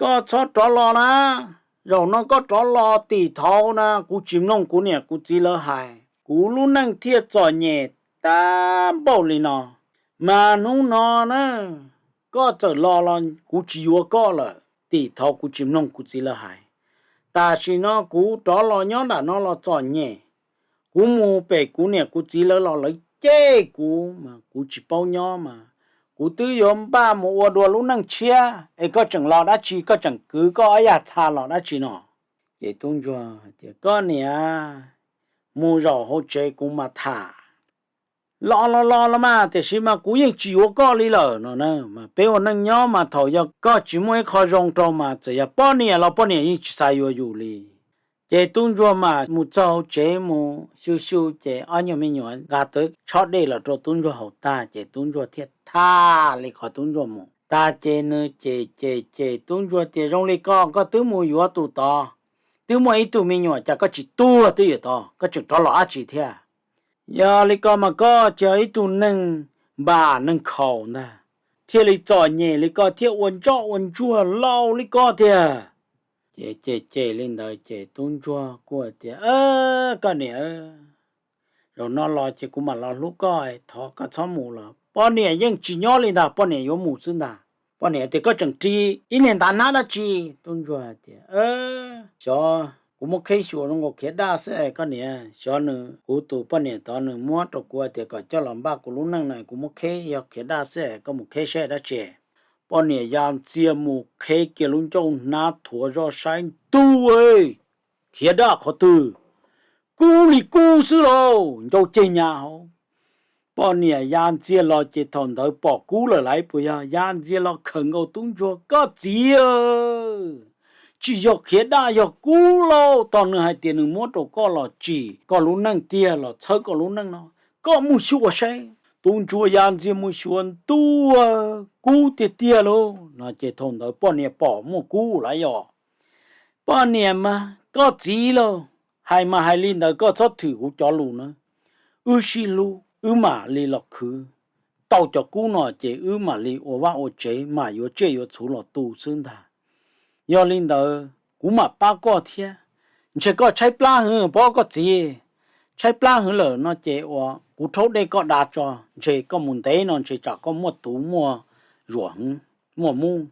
Koj txhob rov los na. Zaum no koj rov los tim thaud na kuv tsis mloog kuv niam kuv txiv lawv hais kuv lub neej thiaj txom nyem tag npaum li no. Mas hnub no na koj txawm los los kuv tsis yuav koj lawm. Tim thaud kuv tsis mloog kuv txiv lawv hais, tam sim no kuv rov los nyob nram no los txom nyem. Kuv mus pem kuv niam kuv txiv lawv los lawv cem kuv mas kuv tsis paub nyob mas kuv twb yuav npaj mus ua dua lub neej tshiab es koj tseem los dab tsi, koj tseem kwv koj ob yaj txha los dab tsi no? Ces tub ntsuag tias, Koj niam, mus zaum hauv tsev kuv mas tham. Los los los los mas, tiam sis mas kuv yeej tsis yuav koj li lawm no na. Mas peb ua neej nyob mas thaum yog koj tsis muaj ib qho zoo rau mas txawm yog poj niam los poj niam yeej tsis xav yuav yus li. Ces tub ntsuag mas mus txog hauv tsev mus xyu xyu ces ob nyuag me nyuam nqa tau tshob dej los rau tub ntsuag haus tag ces tub ntsuag thiaj tham li qhov tub ntsuag mus tag ces nws cem cem cem tub ntsuag tias, Zoo li ko koj twb mus yuav tus tod, twb muaj ib tug me nyuam cas koj tsis tuag twj ywm tod, koj tseem rov los dab tsi thiab? Yog li ko mas koj ces yog ib tug neeg npam neeg khaum ntag, thiaj li txom nyem li koj thiaj ua ntsoj ua ntsuag laus li koj tiag. Ces cem cem li ntawd ces tub ntsuag kuj tias, Koj niam, zaum no los ces kuv mam los hlub koj, thov koj txhob mus los. Poj niam yeej tsis nyob li ntag, poj niam yuav mus xwb ntag. Poj niam tias, Koj tseem ris ib niag ntav hnab dab tsi? Tub ntsuag tias, Xyov kuv muab qheb xyuas zoo nkaus khiav daj xwb es koj niam, xyov nws, kuv tus poj niam tod nws muab rau kuv hais tias kom coj los npaj kuv lub neej no, kuv muab qheb yog khiav daj xwb es koj mus qheb saib dab tsi. Poj niam ya ntxiag mus qheb kiag lub ncauj hnab thuav zoj saib ntuj, khiav daj qhov twg, kub li kub xwb lauj, ncau ceg nyas hauv. Poj niam ya ntxiag los ces thaum ntawd pom kub lawm lauj, puas yog? Ya ntxiag los khawm nkaus tub ntsuag, Koj txiv, tsis yog khiav daj, yog kub lauj. Tos nws hais tias nws muab rau koj los tsim koj lub neej tiag, los txhawb koj lub neej no. Koj mus xyuas saib. Tub ntsuag ya ntxiag mus xyuas, ntuj, kub tiag tiag lauj no. Ces thaum ntawd poj niam pom muaj kub lawm yom. Poj niam mas, Koj txiv lauj, hais mas hais li ntawd, koj txhob thwm kuv cov lus na. Wb sib hlub, wb mam li los khwv tau cov kub no ces wb mam li ua vaj ua tsev, mam yuav tsiaj yuav txhu los tu xwb ntag. Yog li ntawd kuv mam pab koj thiab. Ntshe koj tshaib plab heev pob koj txiv, tshaib plab heev lawm no ces ua kuv rhaub dej koj da tso, ntshe koj mus ntev no ntshe tsam koj muaj tuv muaj zuam heev, muaj mub.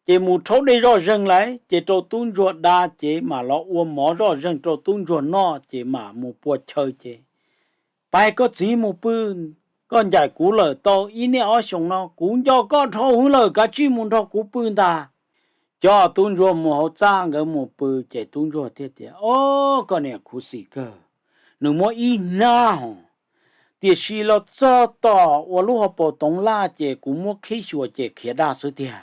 Ces mus rhaub dej zoj zeeg lawm ces rau tub ntsuag da ces mam los ua mov zoj zeeg rau tub ntsuag noj ces mam mus pua chaw ces, Pais koj txiv mus pw, koj ncaim kuv lawm tau ib niaj ob xyoos no kuv nco koj dhau heev lawm, kav tsij mus nrog kuv pw ntag. Coj tub ntsuag mus hauv txaj nkawd mus pw ces tub ntsuag thiaj tias, Ob, koj niam khuv xim kawg, nws muab ib hnab hos, tiam sis los txog tom uas lub hauv paus toov laj ces kuv muab qhib xyuas ces khiav daj xwb tiag.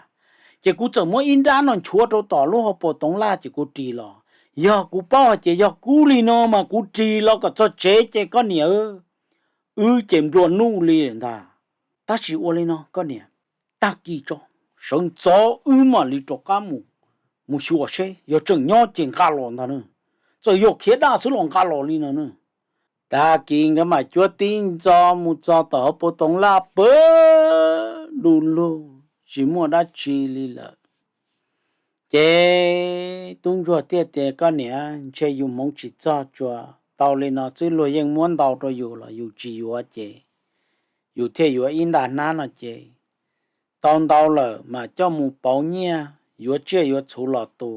Ces kuv txawm muab ib nrab no nchuav rau tom lub hauv paus toov laj ces kuv ris los. Yog kuv paub hais tias yog kub li no mas kuv ris los kom txog tsev ces koj niam wb ces nplua nuj li ntag. Tab sis ua li no koj niam, tag kis tso, sawv ntxov wb mam li rov qab mus, mus xyuas seb yog tseem nyob ces nqa los ntag na, txawm yog khiav daj xwb los nqa los li no na. Tag kis nkawd mam cuab tib ntxo mus txog tom hauv paus toov laj pw du lug tsis muaj dab tsi li lawm. Ces tub ntsuag thiaj tias, koj niam, ntshe yus hmoov tsis txog, tsuas tau li no xwb, luag yeej muab ntau rau yus los yus tsis yuav ces yus thiaj yuav ib nta hnab no ces tau ntau lawm mas coj mus pauv nyiaj yuav tsiaj yuav txhu los tu.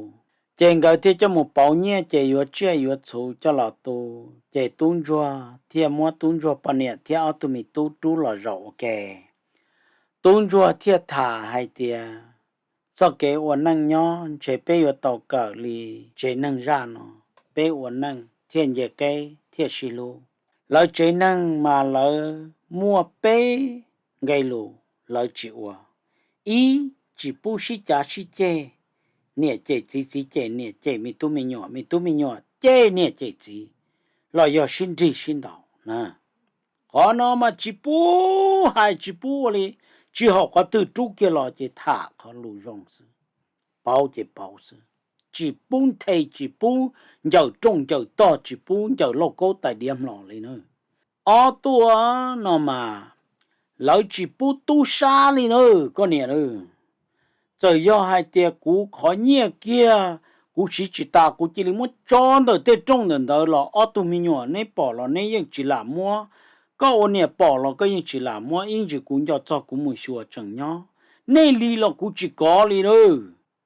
Ces nkawd thiaj coj mus pauv nyiaj ces yuav tsiaj yuav txhu coj los tu. Ces tub ntsuag thiaj muab tub ntsuag poj niam thiab ob tug me tub rub los zaum ua ke. Tub ntsuag thiaj tham hais tias, txoj kev ua neej nyob ntshe peb yuav tau kawm li tsev neeg zaj no, peb ua neej thiaj nce qeb thiaj sib hlub. Lawv tsev neeg mas lawv muaj peb nqe lus lawv tsis ua. Ib, tsis pub sib cav sib ceg, niam cem txiv, txiv cem niam, cem me tub me nyuam, me tub me nyuam cem niam cem txiv, los yog sib nrig sib ntaus na. Qhov no mas tsis pub hais tsis pub ua li, tsis haum qhov twg rub kiag los ces tham qhov lus zoo xwb, pauv ces pauv xwb, tsis pub nthe, tsis pub ncaws rooj ncaws tog, tsis pub ncaws lauj kaub tais diav hmlos li na. Ob tuaj no mas lawv tsis pub tub sab li na, koj niam. Txawm yog hais tias kuv qhov nyiaj kiag kuv siv tsis tas kuv cia li muab tso ntawm tej rooj ntawm ntawd los ob tug me nyuam neb pom los neb yeej tsis lam muab, koj ua niam pom los koj yeej tsis lam muab, ib ntsis kuv nco txog kuv mus xyuas tseem nyob, nej li los kuv tsis kov li na.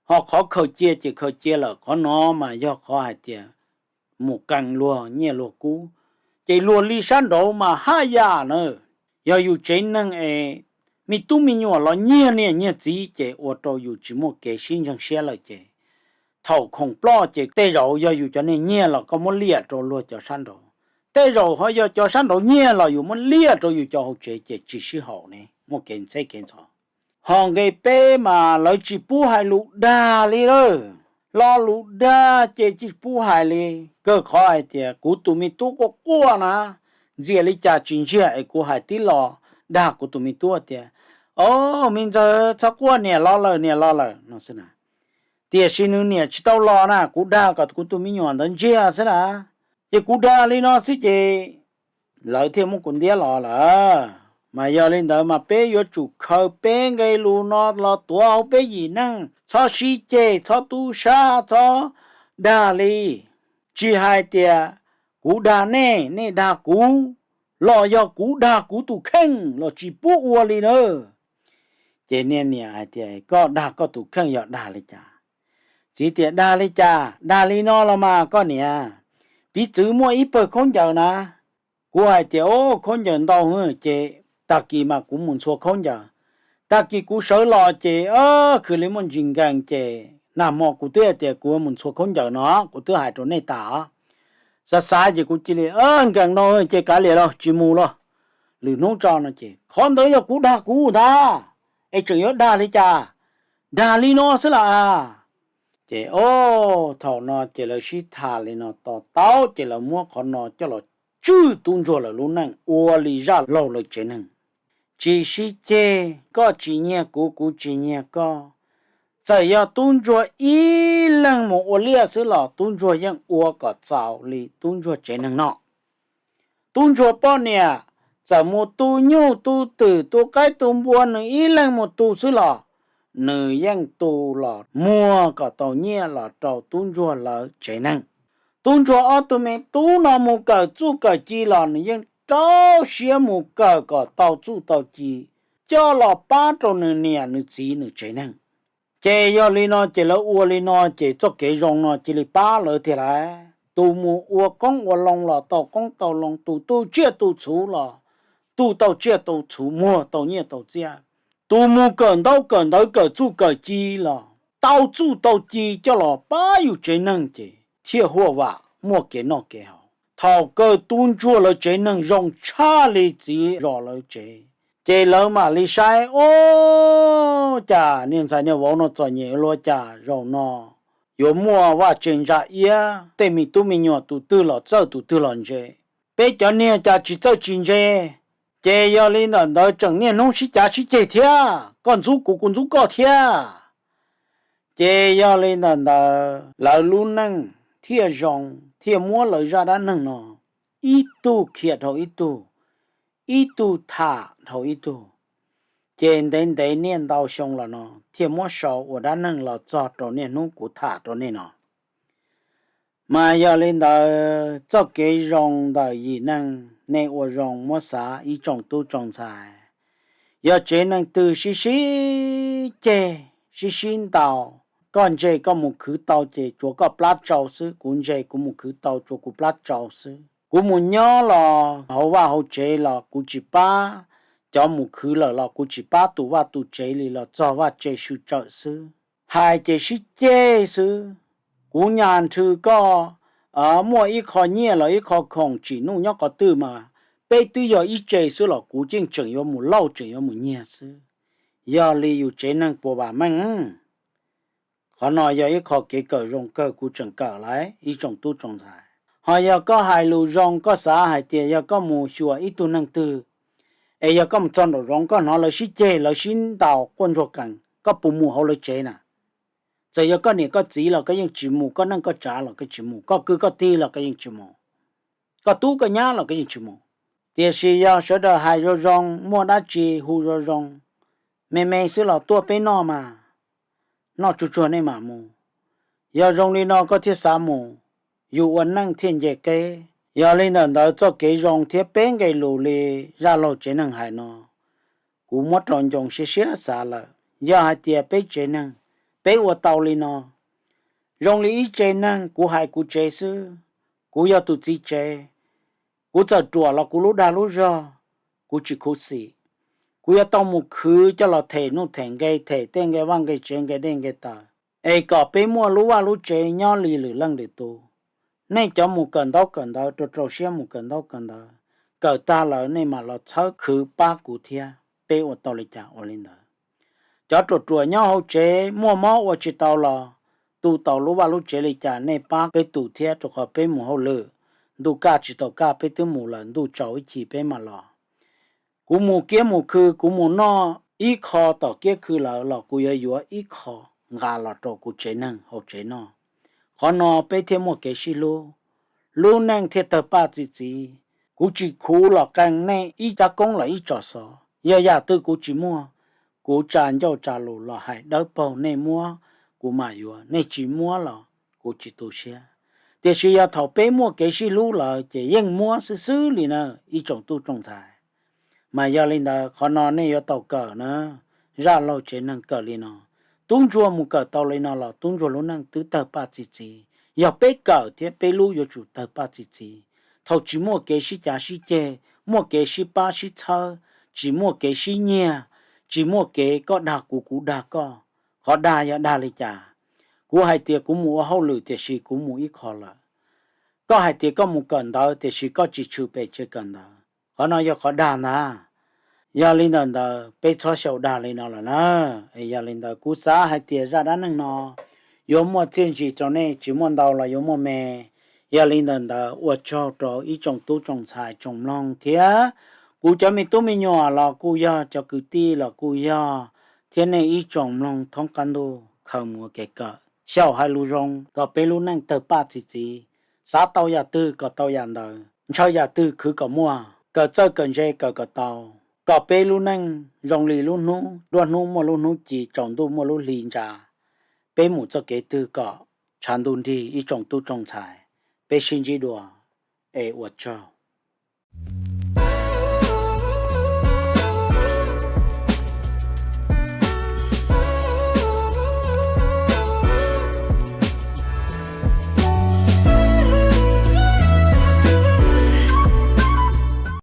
Ho qhov khaws cia ces khaws cia lawm, qhov no mas yog qhov hais tias mus qee luag nyiaj luag kub, ces luag li sab nraud mas haj yam na. Yog yus tsev neeg es me tub me nyuam los nyiag niam nyiag txiv ces ua rau yus tsis muaj kev sib ntseeg siab lawm ces thaum khoom ploj ces tej zaum yog yus cov niag nyiag los koj muab liam rau luag cov sab nraud, tej zaum ho yog cov sab nraud nyiag los yus muab liam rau yus cov hauv tsev ces tsis sib haum ne, muaj kev ntxheb kev ntxhov. Ho nqe peb mas lawv tsis pub hais lus dag li lawm. Lo lus dag ces tsis pub hais li, kawg qhov hais tias kuv tus me tub quaj quaj na, ntxias li cas tsis ntsiag es kuv hais tib lo dag kuv tus me tub tias, o, me ntxawg txhob quaj, niam los lawm, niam los lawm no xwb na. Tiam sis nws niam tsis tau los na, kuv dag kom kuv tus me nyuam ntawd ntsiag xwb na. Ces kuv dag li no xwb ces lawv thiaj muab kuv ntiab los lawm. Mas yog li ntawd mas peb yuav tsum khaws peb nqe lus no los tuav hauv peb yim neeg, txhob sib ceg, txhob tub sab, txhob dag li. Tsis hais tias kuv dag nej, nej dag kuv, los yog kuv dag kuv tus kheej los tsis pub ua li na. Ces niag niam hais tias, koj dag koj tus kheej yog dag li cas? Txiv tias, dag li cas? Dag li no los mas koj niam, piv txwv muaj ib pawg khaub ncaws na, kuv hais tias, o, khaub ncaws ntau, ces tag kis mas kuv mus ntxhua khaub ncaws. Tag kis kuv sawv los ces khwv li muaj ntsis nkees ces nag hmo kuv twb hais tias kuv mus ntxhua khaub ncaws no, kuv twb hais rau nej tas. Xav xav ces kuv cia li, nkees no ces kav liam los tsis mus los, lwm hnub tso no ces qhov ntawd yog kuv dag kuv ntag, es tseem yuav dag li cas? Dag li no xwb las. Ces o, thaum no ces lawv sib tham li no to taub ces lawv muab qhov no coj los tswj tub ntsuag lawv lub neej ua li zaj laug lawv tsev neeg. Tsis sib ceg, koj tsis nyiag kuv, kuv tsis nyiag koj. Txawm yog tub ntsuag ib leeg mus ua liaj xwb los tub ntsuag yeej ua kom txaus li tub ntsuag tsev neeg no. Tub ntsuag poj niam txawm mus tu nyuj tu twm tu qaib tu npua nws ib leeg mus tu xwb los nws yeej tu los muag kom tau nyiaj los rau tub ntsuag lawv tsev neeg. Tub ntsuag ob tug me tub no mus kawm txuj kawm ci los nws yeej rau siab mus kawm kom tau txuj tau ci coj los pab rau nws niam nws txiv nws tsev neeg. Ces yog li no ces lawv ua li no ces txoj kev zoo no cia li pab lawv tiag lauj. Tus mus ua qoob ua loo los tau qoob tau loo, tus tu tsiaj tu txhuv los tu tau tsiaj tau txhuv, muag tau nyiaj tau txiaj. Tus mus kawm ntaub kawm ntawv kawm txuj kawm ci los tau txuj tau ci coj los pab yus tsev neeg ces thiaj huaj vam muaj kev noj kev haus. Thaum kawg tub ntsuag lawv tsev neeg zoo tshaj li txiv zos lawv tsev, ces lawv mam li saib, o, cas niag ntxhais niag vauv no txom nyem ua luaj, cas zaum no yuav muaj vaj tse ntsa iab, tej me tub me nyuam tus twg los txawj tus twg los ntse, peb cov niag cas tsis txawj tsis ntse. Ces yog li ntawm ntawd tseem niaj hnub sib cav sib ceg thiab, koj ntxub kuv kuv ntxub koj thiab. Ces yog li ntawm ntawd lawv lub neej thiaj zoo, thiaj muab lawv zaj dab neeg no ib tug khiav dhau ib tug, ib tug tham dhau ib tug. Ces ntev ntev niaj ntau xyoo los no thiaj muab sau ua dab neeg los txog rau niaj hnub kuv tham rau nej no. Mas yog li ntawd txoj kev zoo ntawm yim neej nej ua zoo muab xav ib tsoom tub tsoom ntxhais. Yog tsev neeg twg sib sib ceg, sib sib ntaus, koj ntse koj mus khwv tau ces tsuav koj plab tsau xwb, kuv ntse kuv mus khwv tau tsuav kuv plab tsau xwb. Kuv mus nyob los hauv vaj hauv tsev los kuv tsis pab, cov mus khwv lawm los kuv tsis pab tus vaj tus tsev li los txog vaj tse sw tsawm xwb. Hais ces sib ceg xwb. Kuv nyas nrhw koj muaj ib qho nyiaj los ib qho khoom tsim nuj nyob qhov twg mas peb twb yog ib tse xwb los kuv yeej tseem yuav mus lauj tseem yuav mus nyiag xwb. Yog li yus tsev neeg puas vam meej? Qhov no yog ib qho kev kawm zoo kawg kuv tseem kawm lawm ib tsoom tub tsoom ntxhais. Ho yog koj hais lus zoo koj xav hais tias yog koj mus xyuas ib tug neeg twg, es yog koj mus txog nraum zoov koj hnov lawv sib ceg lawv sib ntaus quaj ntsuag qees, koj puas mus hauv lawv tsev na? Txawm yog koj niam koj txiv los koj yeej tsis mus, koj neej koj tsav los koj tsis mus, koj kwv koj tij los koj yeej tsis mus, koj tub koj nyab los koj yeej tsis mus. Tiam sis yog sawv daws hais zoo zoo, muaj dab tsi hu zoo zoo, me me xwb los tuaj peb noj mas, noj tsuag tsuag nej mam mus. Yog zoo li no koj thiaj xav mus, yus ua neej thiaj nce qeb. Yog li ntawm ntawd txoj kev zoo thiab peb nqe lus li zaj laug tsev neeg hais no, kuv muab rau ncoo siab siab xav lawm. Yog hais tias peb tsev neeg, peb ua tau li no, zoo li ib tsev neeg kuv hais kuv tsev xwb, kuv yog tus txiv tsev, kuv txawm ruam los kuv lub dag lub zog, kuv tsis khuv xim. Kuv yuav tau mus khwv coj los them nuj them nqe, them tej nqe vaj nqe tsev nqe dej nqe taws, es kom peb muaj lub vaj lub tsev nyob li lwm leej lwm tus. Nej cov mus kawm ntaub kawm ntawv rau rau siab mus kawm ntaub kawm ntawv, kawm tag lawm nej mam los txhawb khwv pab kuv thiab, peb ua tau li cas ua li ntawd. Cov ruam ruam nyob hauv tsev muaj mob ua tsis tau los tu tau lub vaj lub tsev li cas nej pab peb tu thiab, rau qhov peb mus hauj lwm, ntuj kaj tsis tau kaj peb twb mus lawm, ntuj tsaus ib chim peb mam los. Kuv mus kiab mus khw, kuv mus noj ib qho tom kiab khw lawm los kuv yuav yuav ib qho nqa los rau kuv tsev neeg hauv tsev noj. Qhov no peb thiaj muaj kev sib hlub, lub neej thiaj tawg paj txi txiv. Kuv tsis khuv los qee nej ib cab koob los ib tso xov. Yog yam twg kuv tsis muaj, kuv tsa ncauj tsa lus los hais dawb paug, nej muab kuv mam yuav, nej tsis muab los kuv tsis tu siab. Tiam sis yog thaum peb muaj kev sib hlub lawm ces yeej muab xwb xwb li na ib tsoom tub tsoom ntxhais. Mas yog li ntawd qhov no nej yuav tau kawm na, zaj laug tsev neeg kawm li no. Tub ntsuag mus kawm tau li no los tub ntsuag lub neej twb tawg paj txi txiv. Yog peb kawm thiab peb lub yuav tsum tawg paj txi txiv. Thaum tsis muaj kev sib cav sib ceg, muaj kev sib pab sib txhawb, tsis muaj kev sib nyiag, tsis muaj kev koj dag kuv kuv dag koj. Qhov dag yog dag li cas? Kuv hais tias kuv mus ua hauj lwm tiam sis kuv mus ib qho lawm. Koj hais tias koj mus kawm ntawv tiam sis koj tsis tshwm pes tsawg kawm ntawv, qhov no yog qhov dag ntag. Yog li ntawm ntawd peb txhob xyaum dag li no lawm na. Yog li ntawd kuv xav hais tias zaj dab neeg no yuav muaj txiaj ntsig rau nej, tsis muaj ntau los yuav muaj me. Yog li ntawm ntawd ua tsaug rau ib tsoom tub tsoom ntxhais tsoom mloog thiab kuv cov me tub me nyuam los kuj yog, cov kwv tij los kuj yog, thiab nej ib tsoom mloog thoob qab ntuj khaws mus ua kev kawm. Xyaum hais lus zoo kom peb lub neej tawg paj txi txiv. Xav tau yam twg kom tau yam ntawd, ntshaw yam twg khwv kom muaj, kawm txawj kawm ntse kawm kom tau, kom peb lub neej zoo li lub hnub, nruab hnub muaj lub hnub ci, tsaus ntuj muaj lub hli ntsa. Peb mus txoj kev twg kom tshav ntuj nrig ib tsoom tub tsoom ntxhais. Peb sib ntsib dua es ua tsaug.